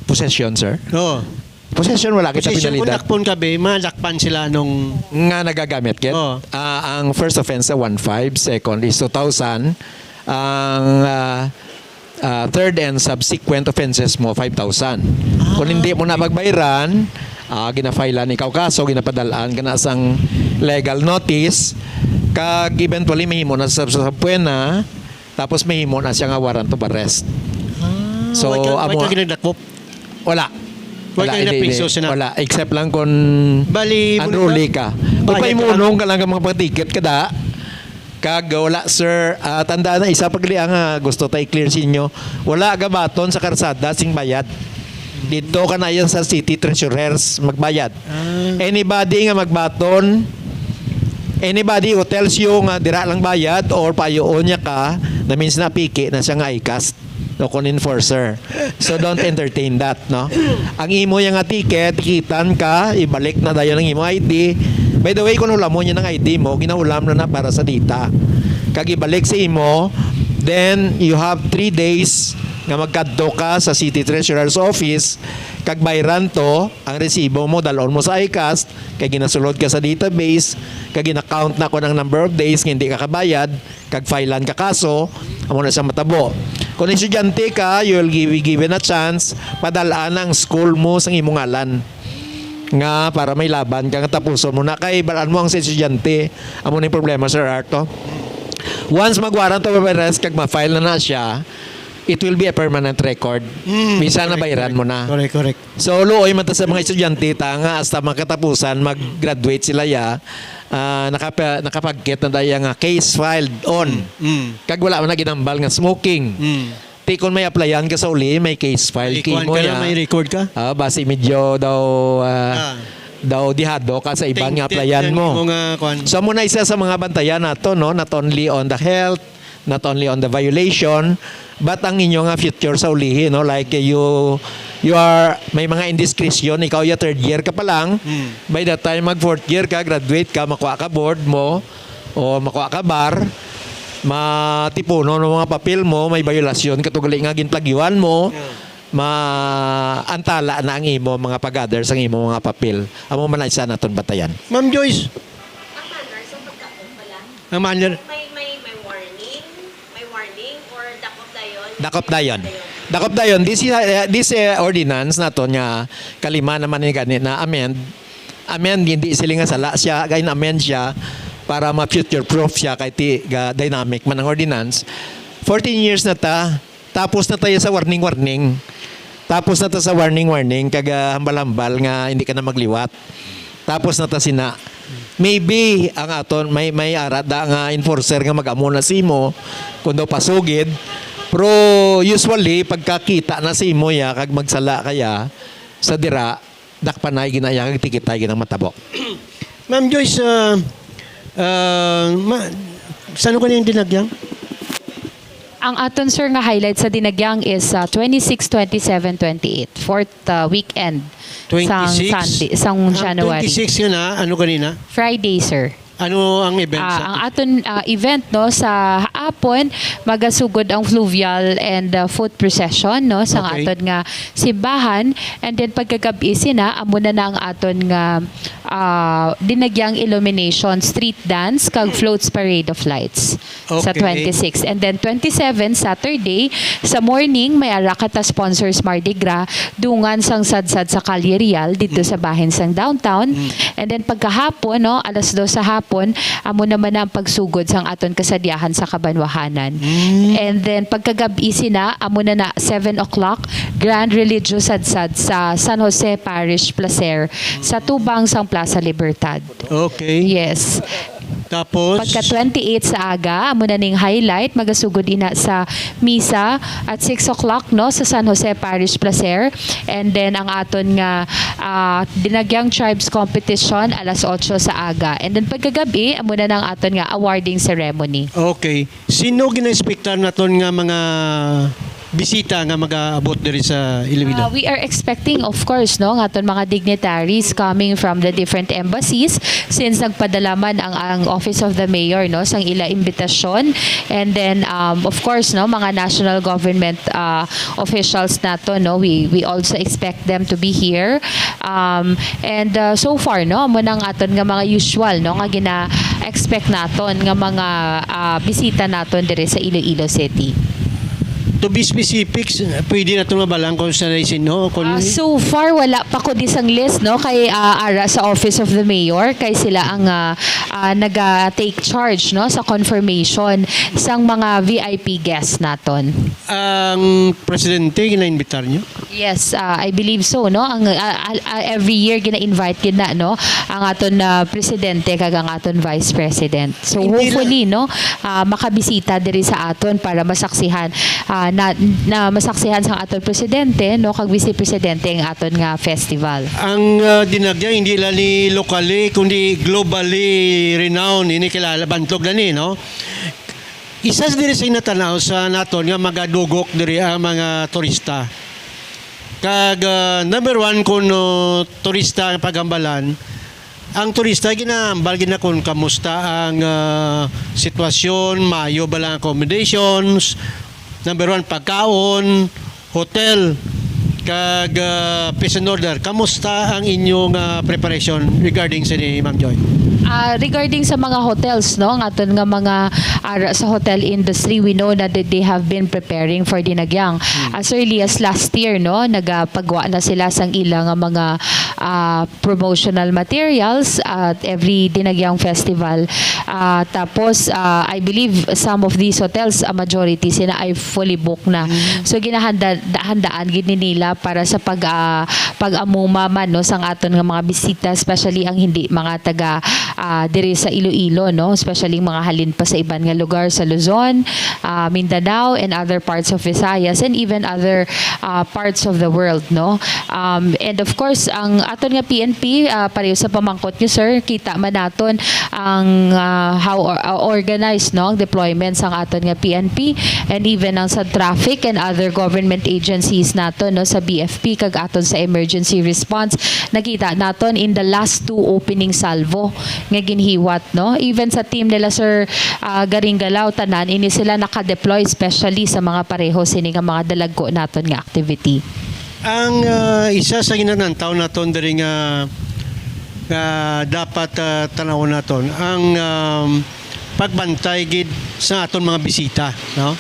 Possession, sir. Oo. Possession, wala kita Possession, kung penalidad. dakpon ka be, madakpan sila nung Nga nagagamit kit. Oo. Ah, ang first offense sa one five, second is two thousand, ang ah, ah, third and subsequent offenses mo five thousand. Kung hindi mo na magbayran, ah, ginafilean ikaw kaso, ginapadalaan ka na sang legal notice, kag eventually mahimo na sa sa puwena, tapos mahimo na siya nga warrant of arrest. So, Wala ka- amo- wala ka ginadakop. Wala. Wala kayo Hindi, napiso hindi. sina- Wala. Except lang kung Bali, unruly ka. Kung bayad paimunong ka lang ka mga pagticket ka da, kag wala, sir, ah, tandaan na isa pag liang nga gusto ta i-clear sa inyo, wala gabaton sa karsada sing bayad. Dito ka na yan sa city treasurers magbayad. Ah. Anybody nga magbaton, anybody who tells you nga dira lang bayad or payuon niya ka, na means na piki na siya nga ICAST o kon enforcer. So don't entertain that, no? Ang imo yang nga ticket, ikitan ka, ibalik na dayon ang imo I D. By the way, kung hulamon niya ng I D mo, ginahulam na na para sa data. Kag ibalik sa imo, then you have three days nga magkadto ka sa City Treasurer's Office, kag bayran to, ang resibo mo, dalon mo sa ICAST, kay ginasulod ka sa database, kag gina-count na kon ang number of days nga hindi ka kabayad, kag filean ka kaso, amo na siya matabo. Kung estudyante ka, you will give, be given a chance, padal-an ang school mo sang imong ngalan. Nga para may laban ka nga tapuson mo na kay balaan mo ang sa estudyante. Amo na yung problema, Sir Arto. Once mag-warrant of arrest kag ma-file na na siya, it will be a permanent record. Mm, Bisan correct, nabayran correct. mo na. Correct, correct. So, luoy man ta sa mga estudyante ta nga hasta makatapusan, mag-graduate sila ya, ah, nakapa, nakapagkit na daya nga case filed on. Mm. Kag wala man na ginambal nga smoking. Mm. Ti kung may applyan ka sa uli, may case file May kuwan kimo ka ya. Na, may record ka? Ah, basi medyo daw ah, Ah. daw dihado ka sa iban nga Tainted applyan yan mo. Yung mga kuwan. So, amo na isa sa mga bantayan nato, no, not only on the health, not only on the violation, but ang inyo nga future sa ulihi, no, like you you are may mga indiscretion, ikaw ya third year ka pa lang, Hmm. by the time mag fourth year ka, graduate ka, makuha ka board mo o makuha ka bar, matipunon ang mga papel mo, may violasyon katugali nga ginplagyuhan mo, Yeah. maantala na ang imo mga pag-gather sang imo mga papel. Amo man na isa naton batayan. Ma'am Joyce, Ang manner, so pagkakot pala. Ang manner. May, may, may warning? May warning or dakop dayon? Dakop dayon. Dakop dayon. This is, uh, this uh, ordinance naton nga kalima naman ni gani na amend. Amend, hindi sila nga sala siya, kay amend siya para ma-future proof siya kay ti ga dynamic man ang ordinance. fourteen years na ta, tapos na tayo sa warning-warning. Tapos na ta sa warning-warning, kag, ah, hambal-hambal nga hindi ka na magliwat. Tapos na ta sina. Maybe ang aton may, may ara da nga enforcer nga mag-amo na sa imo kung daw pasugid. Pero usually, pagkakita na sa imo ya kag magsala kaya sa dira, dakpanay ginaya kag tikitay ginang matabo. Ma'am Joyce, ah, ah, ma, saan ko na yung dinagyang? Ang aton, sir, nga highlight sa Dinagyang is uh, twenty-six, twenty-seven, twenty-eight. Fourth uh, weekend sang twenty-six? Sunday, sang Ang January. twenty-six nga na, ano kanina? Friday, sir. Ano ang event Ah, sa ang aton ah, event, no, sa hapon, magasugod ang fluvial and uh, foot procession, no, sa Okay. aton nga simbahan. And then pagkagabi sina, amo na na ang aton nga ah, Dinagyang illumination, street dance, kag floats parade of lights sa Okay. twenty-six. And then twenty-seven, Saturday, sa morning, may ara ka ta sponsors Mardi Gras, dungan sang sadsad sa Calle Real, dito sa bahin sang downtown. And then pagkahapon, no, alas dos sa hapon, amo naman na ang pagsugod sang aton kasadyahan sa kabanwahanan. And then pagkagabi sina, amo na na seven o'clock, grand religious sadsad sa San Jose Parish Placer, sa tubang sang Plaza Libertad. Okay. Yes. Tapos, Pagka twenty-eight sa aga, amo na ning highlight, magasugod ina sa misa at six o'clock, no, sa San Jose Parish Placer. And then ang aton nga ah, Dinagyang Tribes Competition alas otso sa aga. And then pagkagabi, amo na nang aton nga awarding ceremony. Okay. Sino gina-expectar naton nga mga bisita nga mag-aabot diri sa Iloilo? Uh, we are expecting, of course, no, nga aton mga dignitaries coming from the different embassies, since nagpadala man ang, ang Office of the Mayor, no, sang ila imbitasyon. And then, um, of course, no, mga national government uh, officials nato, no, we we also expect them to be here. Um, and uh, so far, no, amo nang aton nga mga usual, no, nga gina-expect naton nga mga uh, bisita naton diri sa Iloilo City. To be specific, pwede naton mabalang kung sa sino? Kung Ah, so far, wala pa ko di sang list, no, kay ah, ara sa Office of the Mayor, kay sila ang ah, ah, naga-take charge, no, sa confirmation sang mga V I P guests naton. Ang presidente ginaimbitar nyo? Yes, ah, I believe so, no. Ang ah, ah, ah, every year gina-invite gid na, no, ang aton na presidente kag ang aton vice president. So Hindi lang hopefully, no, ah, makabisita diri sa aton para masaksihan ah, na, na masaksihan sang aton presidente, no, kag vice presidente ang aton nga festival. Ang ah, Dinagyang hindi lang ni locally kundi globally renowned, ini kilala, bantog na ni, no? Isa sa diri sa inatanaw sa naton nga magadugok diri ang mga turista. Kag ah, number one, kung ah, turista ang pagambalan, ang turista ginahambal gid na kung kamusta ang ah, sitwasyon, maayo ba lang accommodations, number one, pagkaon, hotel, kag ah, peace and order. Kamusta ang inyong ah, preparation regarding sini, Ma'am Joy? Ah, regarding sa mga hotels, no, ang aton nga mga ara sa hotel industry, we know na that they have been preparing for Dinagyang as early as last year, no, nagapagwa na sila sang ila nga mga ah, promotional materials at every Dinagyang Festival. Ah, tapos, ah, I believe some of these hotels, a majority sila ay fully booked na. So ginahanda handaan gid ni nila para sa pag ah, pag-amuma man, no, sang aton nga mga bisita, especially ang hindi mga taga ah, diri sa Iloilo, no, especially mga halin pa sa iban nga lugar sa Luzon, ah, Mindanao, and other parts of Visayas, and even other ah, parts of the world, no. Um, and of course, ang aton nga P N P, ah, pareho sa pamangkot niyo, sir, kita man naton ang ah, how or- ah, organized, no, ang deployment sang aton nga P N P, and even ang sa traffic and other government agencies naton, no, sa B F P kag aton sa emergency response. Nakita naton in the last two opening salvo nga ginhiwat, no. Even sa team nila Sir ah, Garing Galaw, tanan ini sila naka-deploy, especially sa mga pareho sini nga mga dalagko naton nga activity. Ang ah, isa sa ginanantaw naton diri nga nga dapat ah, tanawon naton ang um, pagbantay gid sa aton mga bisita, no?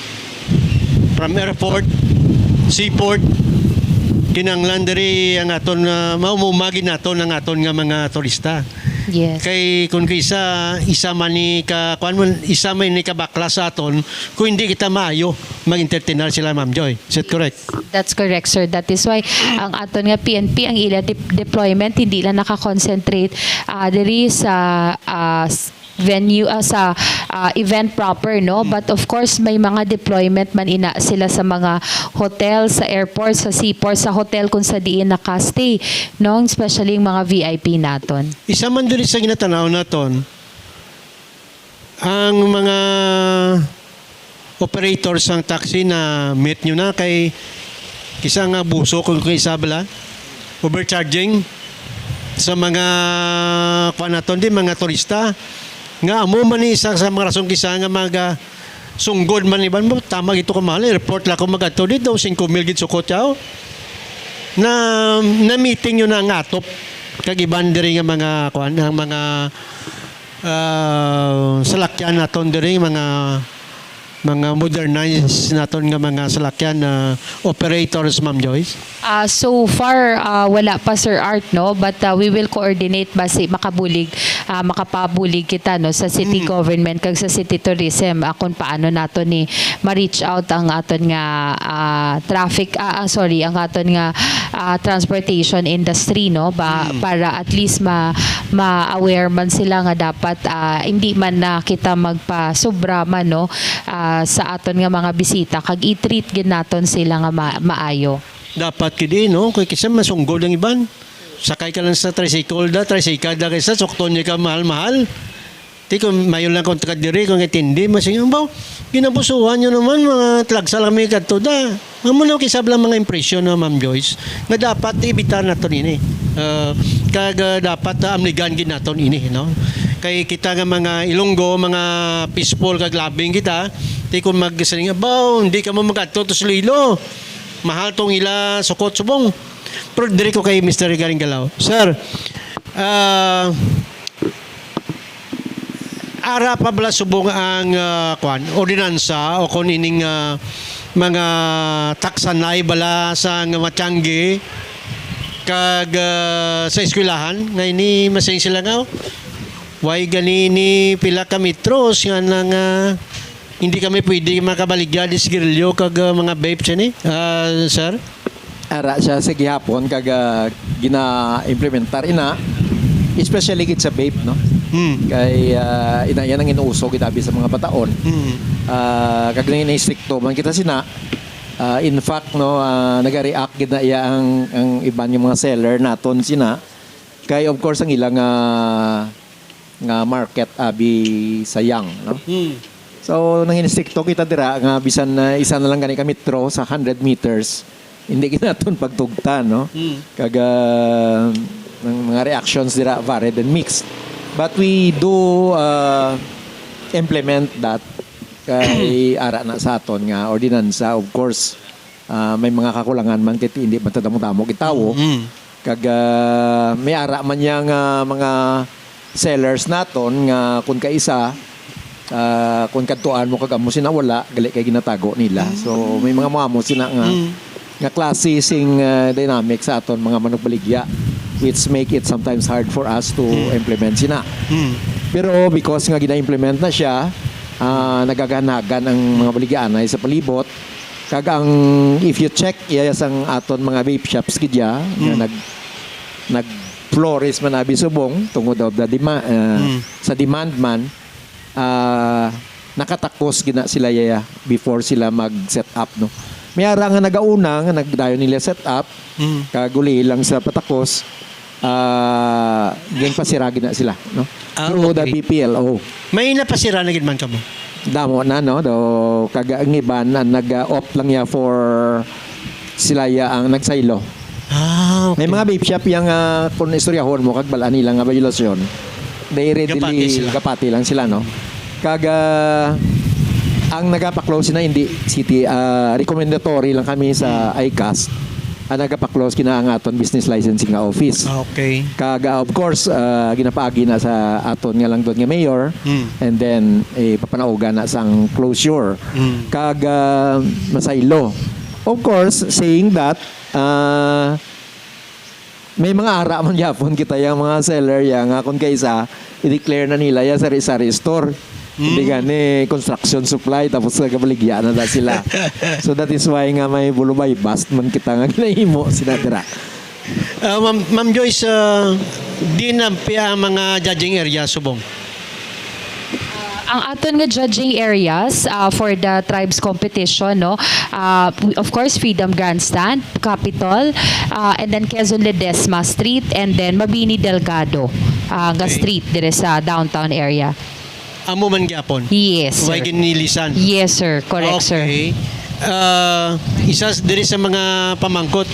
From airport, seaport, kinahanglan diri ang aton uh, maumumagi naton ang aton nga mga turista. Yes. Kay kung kisa isa man ni ka kuan mo, isa man ni kabaklas sa aton, kung hindi kita maayo mag-entertain sila, Ma'am Joy. Is that correct? That's correct, sir. That is why ang aton nga P N P, ang ila dep- deployment hindi lang naka-concentrate ah, diri sa ah, s- venue ah, sa ah, event proper, no? But of course, may mga deployment man ina sila sa mga hotel, sa airport, sa seaport, sa hotel kung sa diin naka-stay, no? Especially yung mga V I P naton. Isa man diri sa ginatanaw naton, ang mga operator sang taxi na meet nyo na kay kisa nga abuso kung kung isa bala, overcharging sa mga kuan naton di mga turista, nga amo man ni isa sa mga rason kisa nga mga sunggod man iban mo tama gito ka mahal airport la ko magadto dito singko mil gid sukot yaw na na meeting yun ang atop kag iban diri nga mga kuan ang mga ah, salakyan naton diri mga mga modernized naton nga mga salakyan na operators, Ma'am Joyce? Ah, so far ah, wala pa, Sir Art, no, but ah, we will coordinate basi makabulig ah, makapabulig kita, no, sa city government kag sa city tourism ah, kung paano nato ni ma-reach out ang aton nga ah, traffic ah, ah, sorry, ang aton nga ah, transportation industry, no, ba para at least ma ma-aware man sila nga dapat ah, hindi man na kita magpasobra man, no, ah, sa aton nga mga bisita kag i-treat gid naton sila nga ma- maayo. Dapat kidi, no? Kay kisa masunggol ang iban. Sakay ka lang sa tricycle da, tricycle da kaysa sukton niya ka mahal-mahal. Ti kung mayo lang kung taga diri kung itindi masing baw ginabusuhan nyo naman mga tlagsa lang may kadto da. Amo na kisab lang mga impresyon na Ma'am Joyce nga dapat ibitar naton ini. Ah, kag ah, dapat ah, amligan gid naton ini, no? Kay kita nga mga Ilonggo, mga peaceful kag loving kita, ti kung magsiling baw hindi ka mo magadto to Iloilo. Mahal tong ila sukot subong. Pero diri ko kay Mister Garinggalaw. Sir, ah, ara pa bala subong ang ah, kwan, ordinansa o kung ining ah, mga taksanay bala sa nga matyanggi kag ah, sa eskwelahan nga ini masing sila nga oh, why gani ni pila ka metros nga nang ah, hindi kami pwede makabaligya di sigarilyo kag ah, mga vape sini, ah, sir? Ara siya sa gihapon kag ah, gina-implementar ina, especially gid sa vape, no? Hmm. Kay ah, ina yan ang inuuso gid abi sa mga bataon. Hmm. Ah, kag na istrikto man kita sina. Ah, in fact, no, ah, nagareact gid na iya ang ang iban yung mga seller naton sina. Kay of course ang ilang ah, nga market abi sa Yang, no? Hmm. So, nangin-stricto kita dira nga bisan na isa na lang gani ka metro sa hundred meters, hindi ginaton pagtugtan, no? Hmm. Kag ah, ang mga reactions dira varied and mixed. But we do uh, implement that kay ara na sa aton nga ordinansa. Of course, ah, may mga kakulangan man kay hindi man ta damo-damo gitawo. Mm. Kag ah, may ara man niya nga mga sellers naton nga kun kaisa ah, kun kadtuan mo kag amo sina wala, gali kay ginatago nila. So may mga muamo sina nga nga klase sing ah, dynamic sa aton mga manugbaligya, which make it sometimes hard for us to implement sina. Hmm. Pero because nga gina-implement na siya, ah, nagaganagan ang mga baligyaanay sa palibot. Kag ang, if you check, iya sang aton mga vape shops gid ya, nga nag nag-flourish man abi subong tungod of the demand, ah, Mm. sa demand man, ah, nakatakos gina sila yaya before sila mag-set up, no. May ara nga nagauna nga nagdayon nila set up, Mm. kag uli lang sa patakos, ah, ginpasira gina sila, no. Ah, Through the okay. B P L O. May napasira na gid man kamo. Damo na, no, do kag ang iban ang nag-opt lang ya for sila ya ang nagsaylo. Ah, okay. May mga vape shop yang ah, kung istoryahon mo kag balaan nila nga violasyon, they readily Gapati sila. Gapati lang sila, no. Kag ah, ang nagapa-close na hindi city, ah, recommendatory lang kami sa ICAST. Ang nagapa-close kina ang aton business licensing nga office. Okay. Kag ah, of course, ah, ginapaagi na sa aton nga lang doon nga mayor, Mm. and then eh, papanaugan na sang closure. Mm. Kag ah, masaylo. Of course, saying that, ah, May mga ara man gyapon kita, yung mga seller ya nga kung kaisa, i-declare na nila ya sari-sari store. Hindi Hmm. gani construction supply, tapos nagabaligya na na sila. So that is why nga may bulubay bust man kita nga ginahimo sila dira. Ah, Ma'am, Ma'am Joyce, ah, di na pia ang mga judging area subong? Ang aton nga judging areas, ah, for the tribes competition, no, ah, of course, Freedom Grandstand, Capitol, ah, and then Quezon Ledesma Street, and then Mabini Delgado, ah, nga Okay. street dire sa downtown area. Amo man gyapon? Yes, Way sir. ginilisan? Yes, sir. Correct, sir. Okay. Ah, isa s-, diri sa mga pamangkot,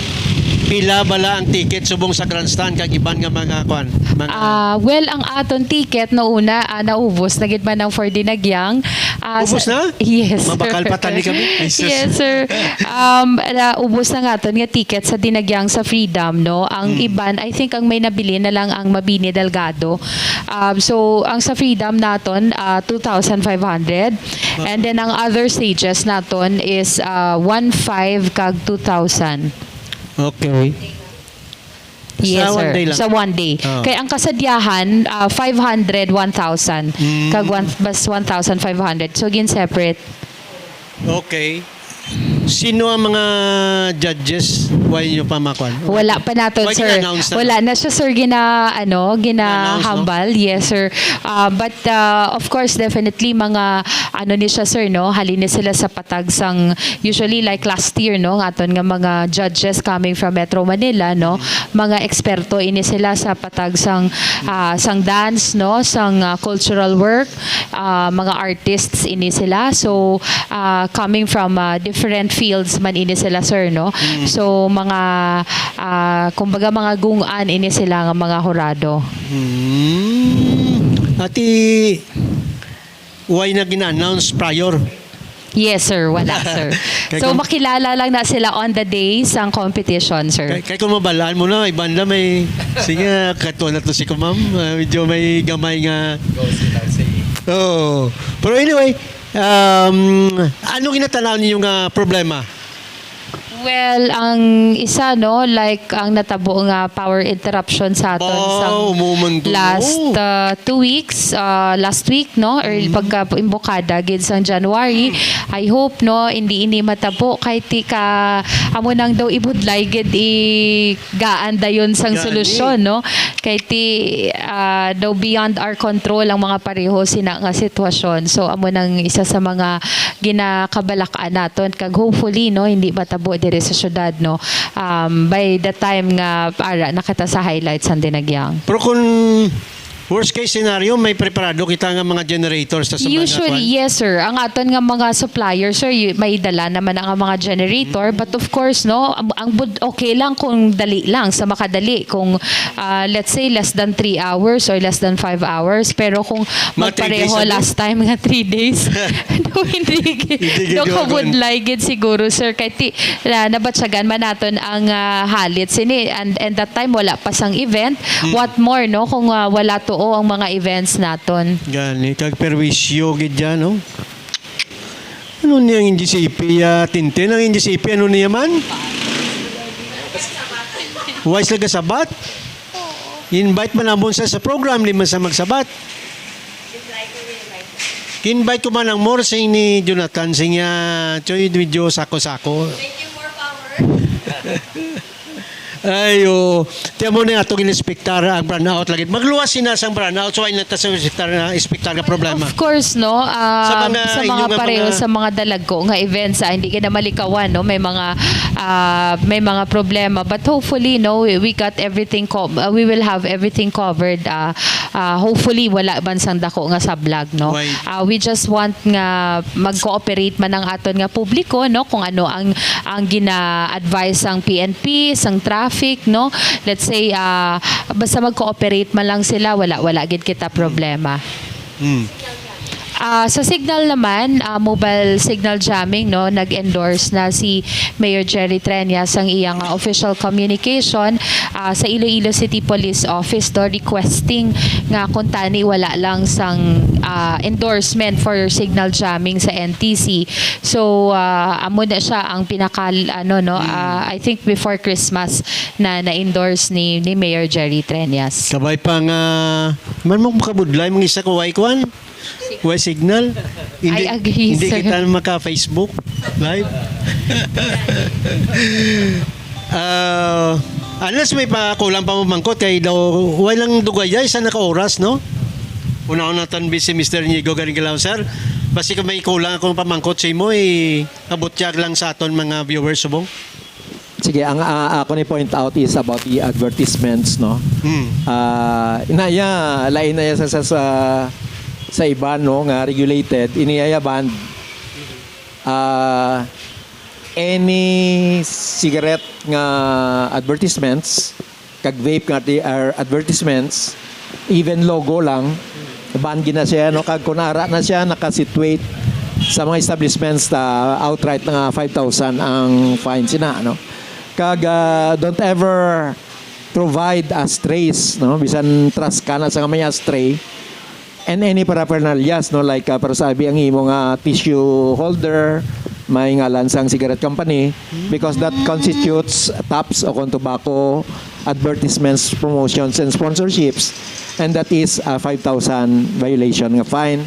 pila bala ang ticket subong sa grandstand kag iban nga mga kwan, mga Ah, well, ang aton ticket no una, ah, naubos na gid man ang for Dinagyang. Ah, Ubos sa na? Yes, sir. Mabakal pa tani kami? Ay, sus. Yes, sir. Um, naubos na nga aton nga ticket sa Dinagyang sa Freedom, no? Ang Hmm. iban, I think ang may nabili na lang ang Mabini Delgado. Um, so, ang sa Freedom naton, ah, two thousand five hundred. And then, ang other stages naton is, ah, one five kag two thousand. Okay. Yes, Sa one sir. day lang? Sa one day. Ah. Kay ang kasadyahan, ah, five hundred, one thousand. Mm. Kag one, bas one thousand five hundred. So, gin-separate. Okay. Sino ang mga judges? Why nyo pa makuan? Wala pa naton, Why sir. gina-announce na? Wala na siya, sir, gina-, ano, Na-announce, no? ginahambal. Yes, sir. Ah, but, ah, of course, definitely, mga, ano ni siya, sir, no? Halin ni sila sa patag sang, usually, like last year, no? Nga aton nga mga judges coming from Metro Manila, no? Mga eksperto ini sila sa patag sang, ah, sang dance, no? Sang, ah, cultural work, ah, mga artists ini sila. So, ah, coming from, ah, different fields man ini sila, sir, no? Mm. So, mga, ah, kumbaga, mga gung-an ini sila nga mga hurado. Hmm. Ati, why na gina-announce prior? Yes, sir. Wala, sir. Kay So, kung makilala lang na sila on the day sang competition, sir. Kay, kay kung mabalaan mo na, may banda, may, sige, kato na to si Kumam. Ah, medyo may gamay nga. Go, sila, sige. Oo. Pero anyway, um, ano ginatanaw ninyo nga problema? Well, ang isa, no, like, ang natabo nga power interruption sa aton Oh, sang umuman to, last, no? uh, two weeks, uh, last week, no, or Mm. pagka imbokada gid sang January. Mm. I hope, no, hindi ini matabo kay ti ka amo nang daw ibudlay gid i gaan dayon sang Gani. solusyon, no? Kay ti, ah, daw beyond our control ang mga pareho sina nga sitwasyon. So, amo nang isa sa mga ginakabalak-an naton kag hopefully, no, hindi matabo diri sa syudad, no, um, by the time nga ara na kita sa highlights ang Dinagyang. Pero kung worst case scenario, may preparado kita nga mga generators sa, sa mga Usually, kwan? Yes, sir. Ang aton nga mga suppliers, sir, y-, may dala naman ang mga generator. Mm. But of course, no, ang, ang bud-, okay lang kung dali lang, sa makadali. Kung, ah, let's say, less than three hours or less than five hours. Pero kung Mga three days magpareho ago? last time nga three days, no, hindi, Hindi no, gid kabudlay gid siguro, sir. Kay ti-, na, nabatyagan man naton ang, ah, halit sini. And, and that time, wala pa sang event. Mm. What more, no, kung, ah, wala tuo ang mga events naton. Gani, kag perwisyo gid yan, no? Ano niya ang N G C P, ah, Tintin? Ang N G C P, ano niya man? Wise nagasabat? Invite man namon sa, sa program, di man sa magsabat. Invite ko man ang more sing ni Jonathan, sing niya, Choy, medyo sako-sako. Thank you, more power. Ay, oo. Tiyan mo na ato gin-inspektar ang brownout lagi. Magluwas sina sang brownout, so ay nata sa inspektar na, inspektar nga problema. Of course, no? Sa Um, mga sa mga inyo nga pareho mga sa mga dalagko nga events, ah, hindi ka na malikawan, no? May mga, ah, may mga problema. But hopefully, no, we, we got everything co-, uh, we will have everything covered. Ah, ah, hopefully, wala man sang dako nga sablag, no? Why? Ah, we just want nga mag-cooperate man ang aton nga publiko, no? Kung ano ang, ang gina-advise sang P N P, sang traffic, no? Let's say, ah, basta mag-cooperate man lang sila, wala, wala gid kita problema. Mm. Ah, sa signal naman, ah, mobile signal jamming, no, nag-endorse na si Mayor Jerry Treñas sang iyang, ah, official communication, ah, sa Iloilo City Police Office, no, requesting nga kung tani wala lang sang, ah, endorsement for signal jamming sa N T C. So, ah, amo na siya ang pinakal-, ano, no, ah, I think before Christmas na na-endorse ni, ni Mayor Jerry Treñas. Kabay pa nga, man mo makabudlay, mga isa ko, way kwan? Way signal? Hindi, I agree, hindi sir. Kita maka-Facebook Live. Ah, unless may pa kulang pa mo mangkot, kay daw way lang dugayay sa naka oras, no? Una-una tan si Mister Nigo galing Galaw, sir. Basi kung may kulang akong pamangkot sa imo, eh, abutyag lang sa aton mga viewers subong. Sige, ang, ah, ako ni point out is about the advertisements, no? Hmm. Ah, ina ya, lain na ya sa, sa, sa, sa iba, no, nga regulated, ini ya banned. Ah, any cigarette nga advertisements, kag vape nga di-, or advertisements, even logo lang, ban gid na siya, no? Kag kung ara na siya, naka-situate sa mga establishments, ta outright na nga five thousand ang fine sina, no? Kag, ah, don't ever provide ashtrays, no? Bisan trash ka na sa nga may ashtray, and any paraphernalias, no, like, ah, pero sabi ang imo nga tissue holder, may ngalan sang cigarette company, because that constitutes taps o kung tobacco advertisements, promotions, and sponsorships, and that is a five thousand violation nga fine.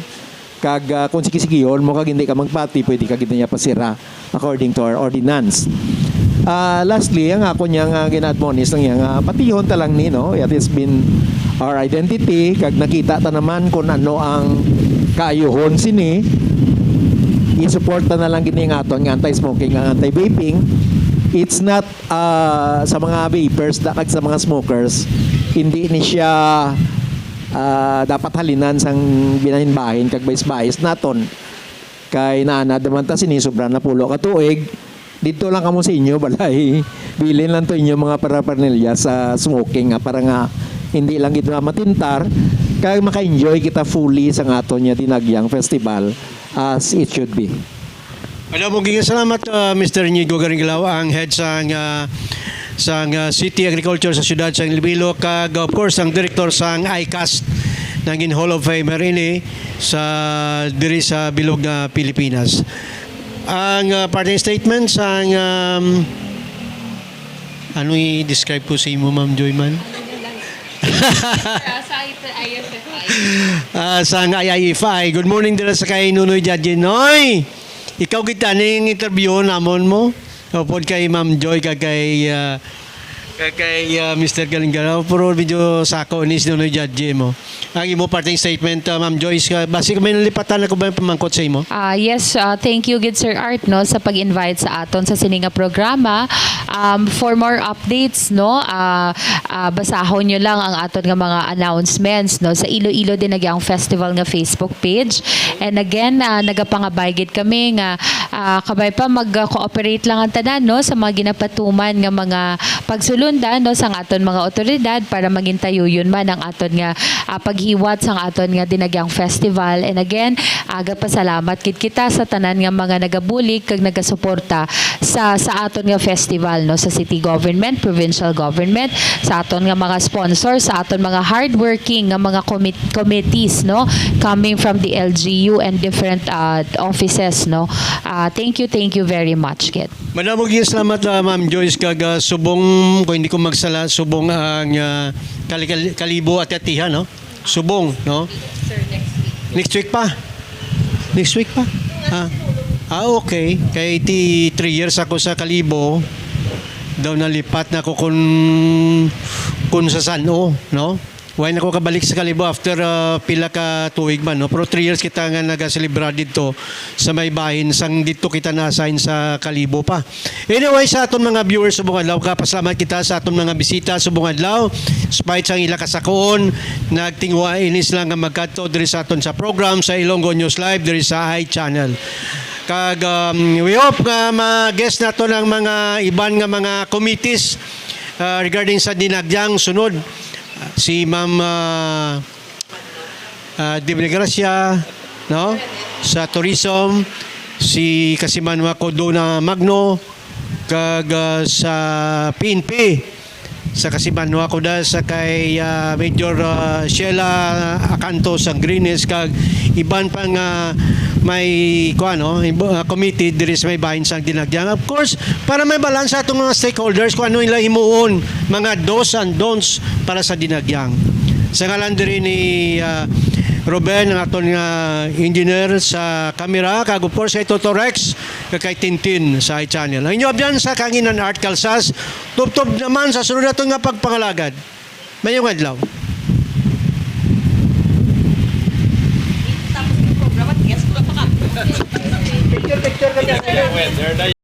Kag, ah, kung sige-sigihon mo kag hindi ka magpati, pwede ka gid niya pasira according to our ordinance. Ah, lastly, ang ako niya nga gina-admonish lang niya nga patihon ta lang ni, no? It has been our identity, kag nakita ta naman kung ano ang kaayuhon sini. I-support ta na lang gini nga aton nga anti-smoking, nga anti-vaping. It's not, ah, sa mga vapers da, kag sa mga smokers, hindi ni siya, ah, dapat halinan sang binahin-bahin kag bais-bais naton. Kay naanad naman ta sini, sobra na pulo ka tuig. Didto lang kamo sa inyo balay. Bilin lang to inyo mga paraphernalia sa smoking, nga para nga hindi lang gid matintar, kag maka-enjoy kita fully sa aton nga Dinagyang Festival as it should be. Madamo gid nga salamat, ah, Mister Inigo Garinglaw, ang head sang, ah, sang, ah, City Agriculture sa siyudad sa Iloilo, kag, of course, ang direktor sang ICAST, nangin Hall of Famer ini sa, diri sa bilog nga Pilipinas. Ang, ah, parting statement sang, um, ano i-describe ko sa imo, Ma'am Joy, man? Ah, sa I F I. Ah, sang I I F I. Good morning dira sa kay Nonoy Jadjin. Noy! Ikaw kita ning interview namon mo. Upod kay Ma'am Joy, kag kay, ah, kag kay, ah, Mister Galinggaraw. Pero medyo sako ni si Nonoy Jadjin mo. Ang imo parting statement, ah, Ma'am Joyce, ah, basi kung may nalipatan ako ba yung pamangkot sa imo? Ah, yes, ah, thank you gid, Sir Art, no, sa pag-invite sa aton sa sini nga programa. Um, for more updates, no, ah, ah, basahon nyo lang ang aton nga mga announcements, no, sa Iloilo Dinagyang Festival nga Facebook page. And again, ah, nagapangabay gid kami nga, ah, kabay pa mag-cooperate lang ang tanan, no, sa mga ginapatuman nga mga pagsulundan, no, sang aton mga otoridad para mangintayuyon man ang aton nga, ah, paghiwat sang aton nga Dinagyang Festival. And again, ah, gapasalamat gid kita sa tanan nga mga nagabulig kag nagasuporta sa, sa aton nga festival, no, sa city government, provincial government, sa aton nga mga sponsors, sa aton mga hardworking nga mga commit-, committees, no, coming from the L G U and different, ah, offices, no. Ah, thank you, thank you very much, gid. Madamo gyud salamat, ah, Ma'am Joyce, kag, ah, subong, kung hindi ko magsala, subong ang, ah, Kali-, Kali-, Kalibo Ati-Atihan, no? Subong, no? Sir, next week. Next week pa? Next week pa? Ah, ah, okay. Kay ti three years ako sa Kalibo, daw nalipat na ako kun, kun sa San-o, no? Why na ko kabalik sa Kalibo after, ah, pila ka tuig man, no? Pero three years kita nga nagaselebra dito sa may bahin, sang dito kita na-assign sa Kalibo pa. Anyway, sa aton mga viewers subong adlaw, kapasalamat kita sa aton mga bisita subong adlaw. Despite sang ila kasakoon, nagtinguha ini sila nga magkadto diri sa aton sa program sa Ilonggo News Live diri sa iChannel. Kag, um, we hope nga ma-guest nato ang mga iban nga mga committees, uh, regarding sa Dinagyang sunod. Si Ma'am, uh, uh, Divine Gracia, no? Sa tourism, si kasimanwa ko Dona Magno, kag, ah, sa P N P, sa kasimanwa ko da sa kay, ah, Major, ah, Sheila Acanto sa Greenpeace, kag iban pa nga may, kuan, no, iba, ah, committee diri sa may bahin sang Dinagyang. Of course, para may balance sa atong mga stakeholders kung ano nila himuon, mga dos and don'ts para sa Dinagyang. Sa ngalan diri ni, ah, Ruben, ang aton nga engineer sa camera, kag of course kay Toto Rex, kag kay Tintin sa iChannel. Ang inyo abyan sa Kanginan Art Calsas, tubtob naman sa sunod naton nga pagpangalagad. Mayong adlaw. Tapos yung programa, yes, wala pa ka. Picture, picture ka dyan.